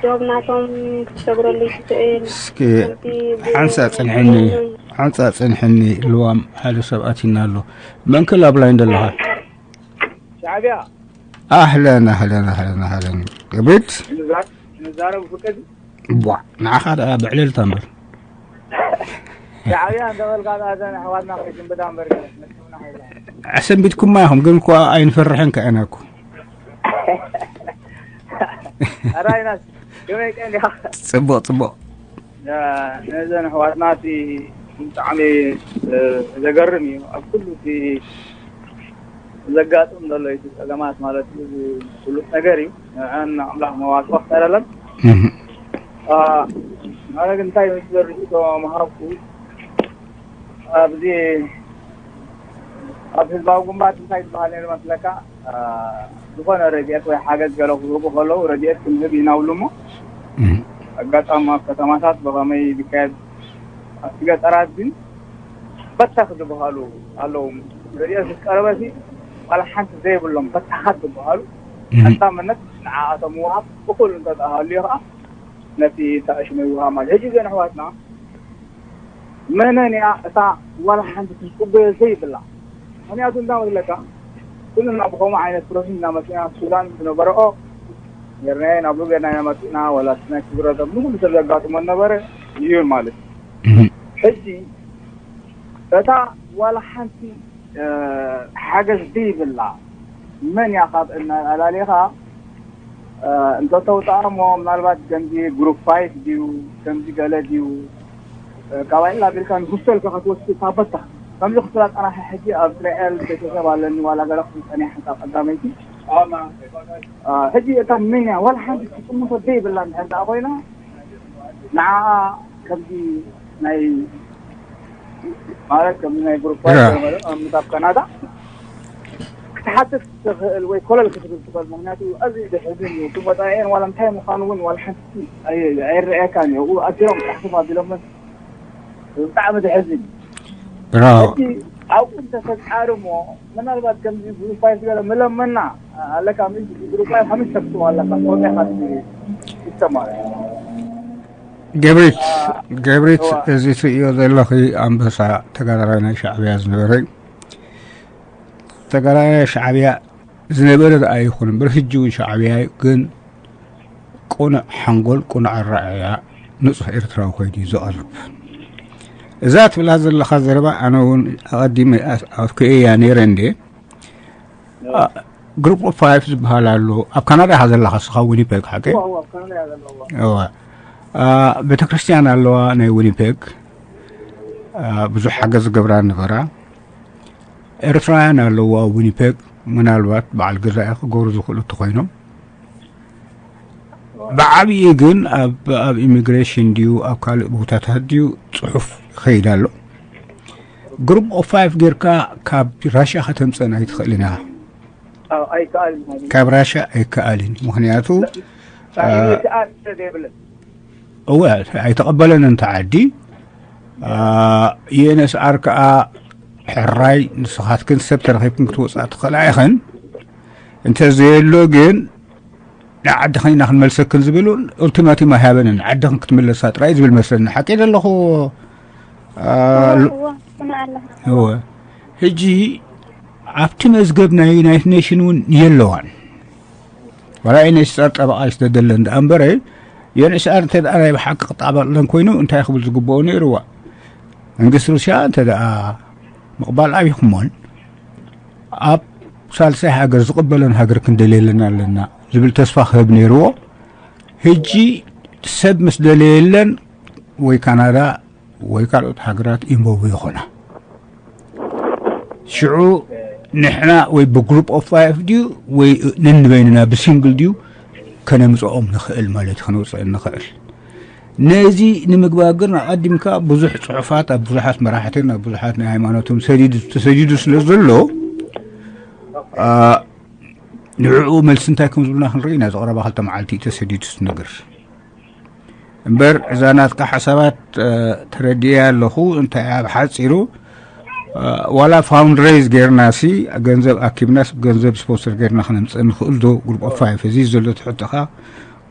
ጆብ ናቶም ክትሰግረሉ ይትኽእል። እስኪ ከምቲ ብ- ሓንሳ ፅንሕኒ፣ ሓንሳ ፅንሕኒ ልዋም ሓደ ሰብ ኣቲና ኣሎ። መን ክል ኣብ ላይን ዘለኻ? ሻዕብያ ኣህለን ኣህለን ኣህለን ኣህለን። ቅብት ንዛ- ንዛረብ ፍቅድ ቧ ንዓኻ ደኣ ብዕልልታ እምበር። ሻዕብያ እንተበልካ ደኣ እዘን ኣሕዋትና ከይስንብዳ እምበር ነስምና ኸይላ። ኣሰንቢድኩማ ኢኹም ግን እኳ ኣይንፈርሕን ከ ኢና እኮ። ኣራይናስ ከመይ ቀን ዲኻ? ጽቡቕ ጽቡቕ። ነዘን ኣሕዋትና እቲ ብጣዕሚ ዘገርም እዩ። ኣብ ኩሉ እቲ ዘጋጥም ዘሎ እቲ ጸገማት ማለት እዩ፣ እዚ ፍሉጥ ነገር እዩ። ንዐን ኣምላኽ መዋጽኦ ክፈረለን። እህ። አ፣ ኣነ ግን እንታይ ምስ ዘርኢቶ መሃብኩ፣ ኣብዚ ኣብ ህዝባዊ ግንባር እንታይ ዝበሃል ነይሩ መስለካ? አ፣ ዝኾነ ረድኤት ወይ ሓገዝ ገለ ክህቡ ከለዉ ረድኤት ክንህብ ኢና ብሉ እሞ፣ እህ። ኣጋጣሚ ኣብ ከተማታት ብኸመይ ዝካየድ፣ ኣብቲ ገጠራት ግን በተኽ ዝበሃሉ ኣለዉ። ረድኤት ምስ ቀረበሲ ዋላ ሓንቲ ዘይብሎም በተኻት ዝበሃሉ እህ። ቀዳምነት ንዓኣቶም ምውሃብ እኹል እንተተሃልዩ ኸዓ ነቲ ተኣሽመ ይውሃብ ማለት። ሕጂ እዘን ኣሕዋትና መነን እያ እታ ዋላ ሓንቲ ክትጽበዮ ዘይብላ? ምኽንያቱ እንዳ መስለካ ኩልና ብኸምኡ ዓይነት ፕሮሰስ እናመፅና ሱዳን ዝነበረኦ ጌርናዮ ናብ ሉገና ኢና መፂና፣ ዋላ እቲ ናይ ክብረተም ንኩሉ ሰብ ዘጋጥሞ ነበረ እዩ ማለት እዩ። እህ። ሕጂ እታ ዋላ ሓንቲ እ፣ ሓገዝ ዘይብላ መን እያ ካብ እናላሌኻ እ፣ እንተተውፅኣ እሞ ምናልባት ከምዚ ግሩፕ ፋይፍ ድዩ ከምዚ ገለ ድዩ እ፣ ካባይ ላቢልካ ንጉሰልካ ክትወስድ ታበታ ከምዚ ክትላ ፀናሒ ሕጂ ኣብ እስራኤል ቤተሰብ ኣለኒ ዋላ ገለ ክፀኒሕ እታ ቀዳመይቲ እ፣ ሕጂ እታ መን እያ ዋላ ሓንቲ ትፅምቶ ዘይብላ እንድሕር ደኣ ኮይና ንዓኣ ከምዚ ናይ ማለት ከምዚ ናይ ግሩፕ ያ። ማለት ኣብ ምሳብ ካናዳ ክትሓትት ትኽእል ወይ ኮለል ክትብል ትኽእል። ምኽንያቱ ኣዝዩ ዘሕዝን እዩ። እቲ ወፃኢኤን ዋላ እንታይ ምዃኑ እውን ዋላ ሓንቲ ኣይ- ኣይረኣየካን እዩ። ኣብኡ ኣሲሮም ፃሕፍም ኣቢሎምን ብጣዕሚ ዘሕዝን እዩ። ብራቮ። ሕጂ ኣብኡ እንተተፃርሞ ምናልባት ከምዚ ግሩፕ ፋይፍ ዝበለ ምለመና ኣለካ። ምስ ግሩፕ ፋይፍ ሓሙሽተ ክትዋ ኣለካ። ወፂኻ ይሰማዕ። ገብሪት፣ ገብሪት፣ እዋ። እዚ ትርእዮ ዘለኺ ኣንበሳ ተጋዳላይ ናይ ሻዕብያ ዝነበረ እዩ። ተጋዳላይ ናይ ሻዕብያ ዝነበረ ደኣ ይኹን እምበር፣ ሕጂ እውን ሻዕብያ እዩ፣ ግን ቅኑዕ ሓንጎል፣ ቅኑዕ ኣረኣእያ፣ ንጹህ ኤርትራዊ ኮይኑ እዩ ዝቐርብ። እዛ ትብላ ዘለኻ ዘረባ ኣነ እውን ኣቐዲመ ኣስ-፣ ኣፍክየያ ነይረ እንዴ። አ፣ ግሩፕ ኦፍ ፋይፍ ዝበሃል ኣሎ። ኣብ ካናዳ ኢኻ ዘለኻ እስኻ፣ ዊኒፔግ፣ ሓቂ? እዋ፣ እዋ፣ ኣብ ካናዳ እያ ዘለዋ። እዋ። አ፣ ቤተክርስትያን ኣለዋ ናይ ዊኒፔግ። አ፣ ብዙሕ ሓገዝ ዝገብራ ነበራ። ኤርትራውያን ኣለዋ ኣብ ዊኒፔግ፣ ምናልባት በዓል ገዛኢ ክገብሩ ዝኽእሉ እንተኾይኖም። ብዓብዪ ግን ኣብ፣ ኣብ ኢሚግሬሽን ድዩ ኣብ ካልእ ቦታታት ድዩ ጽሑፍ ይኸይድ ኣሎ። ግሩፕ ኦፍ ፋይፍ ጌርካ ካብ ራሽያ ከተምጸን ኣይትኽእልን ኢኻ። ኣዎ፣ ኣይከኣልን ማለት እዩ። ካብ ራሻ ኣይከኣልን። ምክንያቱ ሳዕቤን ይከኣል ስለ ዘይብለን። እወ ኣይተቐበለን እንተ ዓዲ። ዩኤንኤስኣር ከዓ ሕራይ ንስኻትክን ሰብ ተረኺብክን ክትወፅኣ ትኽእላ ኢኽን። እንተዘየሎ ግን ንዓድኽን ኢና ክንመልሰክን ዝብል ኡልቲማቲም ኣይሃበንን። ዓድኽን ክትምለሳ ጥራይ ዝብል መስለኒ። ሓቂ ዘለኹ እወ እወ ስምዕ ኣለኹ። እወ። ሕጂ ኣብቲ መዝገብ ናይ ዩናይትድ ኔሽን እውን የለዋን። ዋላ ዩኤንኤችሲኣር ጠበቓ ይስደደለን ደኣ እምበረ፣ ዩኤንኤችሲኣር እንተ ደኣ ናይ ብሓቂ ክጣበቕለን ኮይኑ እንታይ ክብል ዝግብኦ ነይርዋ? መንግስቲ ሩስያ እንተ ደኣ ምቕባል ኣቢኹሞን ኣብ ሳልሳይ ሃገር ዝቕበለን ሃገር ክንደልየለን ኣለና ዝብል ተስፋ ክህብ ነይርዎ። ሕጂ ሰብ ምስ ደለየለን ወይ ካናዳ ወይ ካልኦት ሃገራት ኢንቮልቭ ይኾና። ሽዑ ንሕና ወይ ብግሩፕ ኦፍ ፋይቭ ድዩ ወይ ነንበይንና ብሲንግል ድዩ ከነምፅኦም ንኽእል ማለት እዩ፣ ከነውፅእ ንኽእል። ነዚ ንምግባር ግን ኣቐዲምካ ብዙሕ ፅሑፋት ኣብ ብዙሓት መራሕትን ኣብ ብዙሓት ናይ ሃይማኖትን ሰዲዱ ተሰዲዱ ስለ ዘሎ ንዕኡ መልሲ እንታይ ከም ዝብሉና ክንርኢ ኢና። ዝቐረባ ክልተ መዓልቲ እዩ ተሰዲዱ ነገር እምበር እዛ ናትካ ሓሳባት ተረድያ ኣለኹ። እንታይ ኣብ ሓፂሩ ዋላ ፋውንድሬዝ ጌርና ሲ ገንዘብ ኣኪብና ገንዘብ ስፖንሰር ጌርና ክነምፅእ ንኽእል ዶ? ግሩፕ ኦፍ ፋይቭ እዚ ዘሎ ትሕትኻ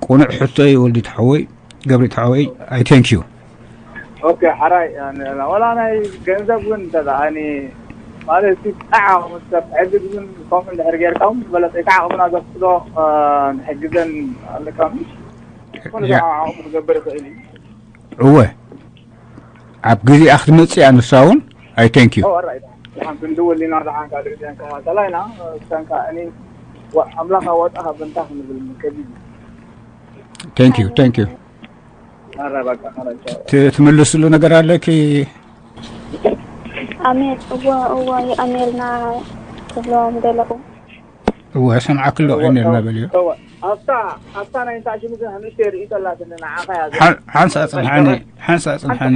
ቁኑዕ ሕቶ እዩ። ወልዲ ተሓወይ ገብሪ ተሓወይ ኣይ ቴንክ ዩ። ኦኬ ሓራይ ዋላ ናይ ገንዘብ እውን እንተለኣኒ ማለት እቲ ብጣዕ ምስ ሰብ ሕግዝ እውን ከምኡ እንድሕር ጌርካ እውን ዝበለፀ ከዓ ኣቕምና ዘፍቅዶ ንሕግዘን ኣለካ ምሽ ዝኾነ ዓቕሙ ክገብር ይኽእል እዩ። እወ ኣብ ግዜኣ ክትመፅእ እያ ንሳ እውን ኣይ ቴንክ ዩ። ራይ ሓንቲ እንድውል ኢና ዝሓንካ ድግዜን ከማተላ ኢና ሰንካ እኔ ኣምላኽ ኣወጣ ብንታ ክንብል ከቢድ እዩ። ቴንክ ዩ ቴንክ ዩ። ኣረ በቃ ሓራይ ቻው። ትምልስሉ ነገር ኣለኪ? ኣሜል እወ እወ የኣሜልና ክብሎ ምደለኹ። እወ ሰምዓክሎ ኣሜልና በልዮ። እወ ኣብታ ኣብታ ናይ እንታይ ሽሙ ግን ንእሽተይ ርእይቶ ኣላትኒ ንዓኻ እያ ዘላ። ሓንሳ ፅንሓኒ ሓንሳ ፅንሓኒ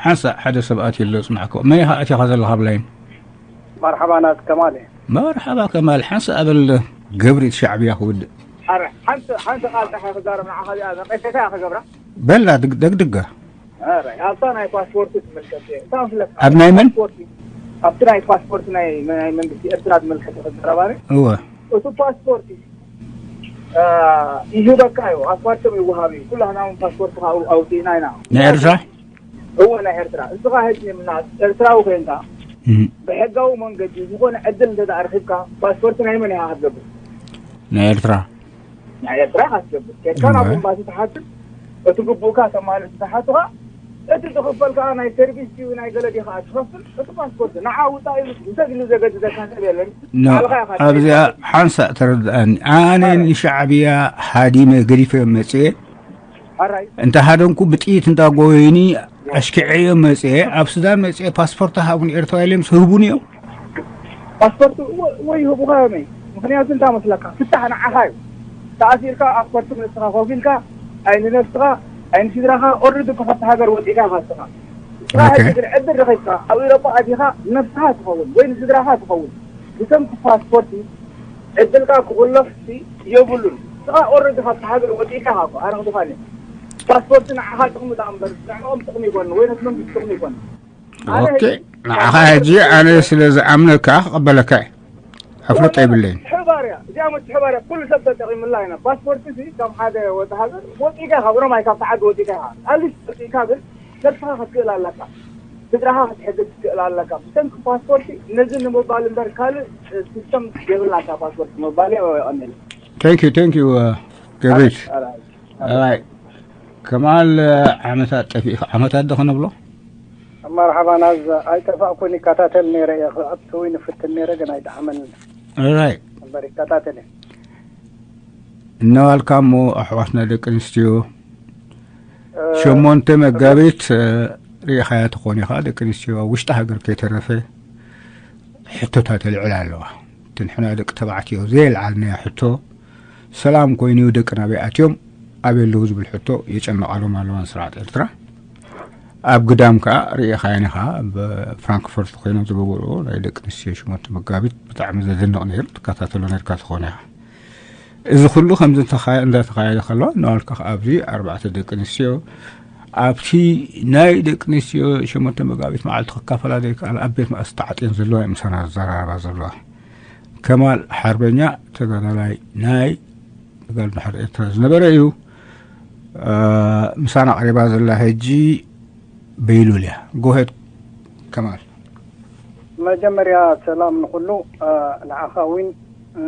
ሓንሳ ሓደ ሰብ ኣትዩ ኣሎ ፅናሕኮ መን ኢኻ ኣቲኻ ዘለኻ ብላይን? መርሓባ ናት ከማል እየ። መርሓባ ከማል ሓንሳ ኣበል ገብሪት ሻዕብያ ክውድእ። ኣረ ሓንቲ ሓንቲ ቃል ጥራሕ ክዛረብ ንዓኻ እዚኣ ነቐፌታ እያ ክገብራ። በላ ድግ- ደግድጋ ኣረ ኣብታ ናይ ፓስፖርት ትምልከት እየ እታ መስለካ ኣብ ናይ መን? ፓስፖርት ኣብቲ ናይ ፓስፖርት ናይ ናይ መንግስቲ ኤርትራ ዝምልከት ክዛረባ እየ። እወ እቲ ፓስፖርት እዩ ይህበካ እዩ ኣስፋልቶም ይወሃብ እዩ ኩላህና እውን ፓስፖርት ኣውፅእና ኢና። ናይ ኤርትራ እወ ናይ ኤርትራ እስኻ ሕጂ ምና ኤርትራዊ ኮይንካ ብሕጋዊ መንገዲ ዝኾነ ዕድል እንተ ረኺብካ ፓስፖርት ናይ መን ኢኻ ክትገብር? ናይ ኤርትራ ናይ ኤርትራ ኢኻ ክትገብር ከድካ ናብ ኤምባሲ ትሓትት እቲ ግቡእካ ተማልእ ትሓቱኻ እቲ ዝኽፈል ከዓ ናይ ሰርቪስ ድዩ ናይ ገለ ዲኻ ትኸፍል እቲ ፓስፖርት ንዓ ውፃእ ኢሉ እንተግሉ ዘገድደካ ሰብ የለን። ኣብዚኣ ሓንሳእ ተረድኣኒ። ኣነ ንሻዕብያ ሃዲመ ገዲፈ መፅየ እንተ ሃደንኩ ብጥይት እንዳ ጎበዩኒ ኣሽኪዐዮ መፅየ ኣብ ሱዳን መፅየ ፓስፖርት ሃቡን ኤርትራ ኢለ ምስ ህቡን እዮም። ፓስፖርት ወይ ህቡኻ መይ ምክንያቱ እንታ መስለካ ፍታሕ ንዓኻ እዩ። ተኣሲርካ ፓስፖርት ንስኻ ኮፊልካ ኣይ ንነብስኻ ኣይ ንስድራኻ ኦረዲ ብኸብቲ ሃገር ወፂእካ ኢኻ ንስኻ። ንስኻ ሕጂ ግን ዕድል ረኺብካ ኣብ ኢሮጳ ኣቲኻ ንነብስኻ ትኸውን ወይ ንስድራኻ ትኸውን ብሰንኪ ፓስፖርት ዕድልካ ክቑለፍ የብሉን። ንስኻ ኦረዲ ካብቲ ሃገር ወፂእካ ኢኻ እኮ ኣነ ክብኻን እየ። ፓስፖርት ንዓኻ ጥቕሚ ደኣ እምበር ንዕኦም ጥቕሚ ይኮን ወይ ነቲ መንግስቲ ጥቕሚ ይኮን። ኣነ ኦኬ ንዓኻ ሕጂ ኣነ ስለ ዝኣምነካ ክቐበለካ እየ። ኣፍልጦ የብለይን። ምትሕብባር እያ እዚኣ ምትሕብባር እያ ኩሉ ሰብ ተጠቒምላ ኢና ፓስፖርት ሲ ካብ ሓደ ወዲ ሃገር ወፂእካ ኢኻ ብሮማይ ካብቲ ዓዲ ወፂእካ ኢኻ ኣሊስ ወፂእካ ግን ነብስኻ ክትክእል ኣለካ ስድራኻ ክትሕግዝ ክትክእል ኣለካ ብሰንኪ ፓስፖርት ነዚ ንምባል እምበር ካልእ ሲስተም የብልና እታ ፓስፖርት ምባል እየ የቐንየለይ thank you thank you ገብሪት right ከማል ዓመታት ጠፊእካ ዓመታት ዶ ክነብሎ መርሓባ ናዝ ኣይጠፋእኩን ይከታተል ነይረ እየ ክኣቱ ይንፍትን ነይረ ግን ኣይጠዓመን right እምበር ይከታተል እየ እነዋልካ እሞ ኣሕዋትና ደቂ ኣንስትዮ ሸሞንተ መጋቢት ርኢኻያ ትኾን ኢኻ ደቂ ኣንስትዮ ኣብ ውሽጢ ሃገር ከይተረፈ ሕቶታት የልዕላ ኣለዋ እቲ ንሕና ደቂ ተባዕትዮ ዘየልዓልናዮ ሕቶ ሰላም ኮይኑ ደቂ ናበይ ኣትዮም ኣበይ ኣለዉ ዝብል ሕቶ የጨንቓሎም ኣለዋ ንስርዓት ኤርትራ ኣብ ግዳም ከዓ ርኢኻየን ኢኻ። ኣብ ፍራንክፈርት ኮይኖም ዝገበርዎ ናይ ደቂ ኣንስትዮ ሸሞንተ መጋቢት ብጣዕሚ ዘደንቕ ነይሩ። ትከታተሎ ነርካ ትኾን ኢኻ። እዚ ኩሉ ከምዚ እንተኻየ- እንዳተኻየደ ከሎ፣ ንዋልካ ኣብዚ ኣርባዕተ ደቂ ኣንስትዮ ኣብቲ ናይ ደቂ ኣንስትዮ ሸሞንተ መጋቢት መዓልቲ ክካፈላ ዘይከኣላ ኣብ ቤት ማእስ ተዓጥየን ዘለዋ እየን ምሳና ዝዘራረባ ዘለዋ። ከማል ሓርበኛ ተጋዳላይ ናይ ተጋድሎ ድሕሪ ኤርትራ ዝነበረ እዩ። ምሳና ቀሪባ ዘላ ሕጂ በይሉል እያ። ጎሄድ ከማል። መጀመርያ ሰላም ንኩሉ። ንዓኻ እውን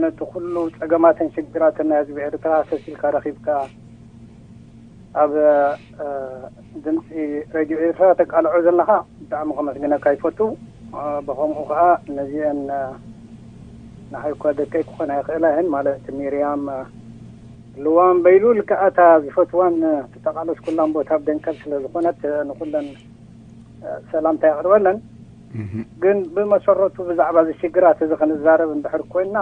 ነቲ ኩሉ ጸገማትን ሽግራትን ናይ ህዝቢ ኤርትራ ሰሲልካ ረኺብካ ኣብ ድምፂ ሬድዮ ኤርትራ ተቃልዖ ዘለኻ ብጣዕሚ ከመስግነካ ይፈቱ። ብኸምኡ ከዓ ነዚአን ንዓይ እኳ ደቀይ ክኾና ይኽእላ እየን፣ ማለት ሚርያም፣ ልዋም በይሉል ከዓ እታ ዝፈትዋን ተቃለስኩላን ቦታ ኣብ ደንከል ስለ ዝኾነት ንኩለን ሰላምታ የቕርበለን። ግን ብመሰረቱ ብዛዕባ እዚ ሽግራት እዚ ክንዛረብ እንድሕር ኮይና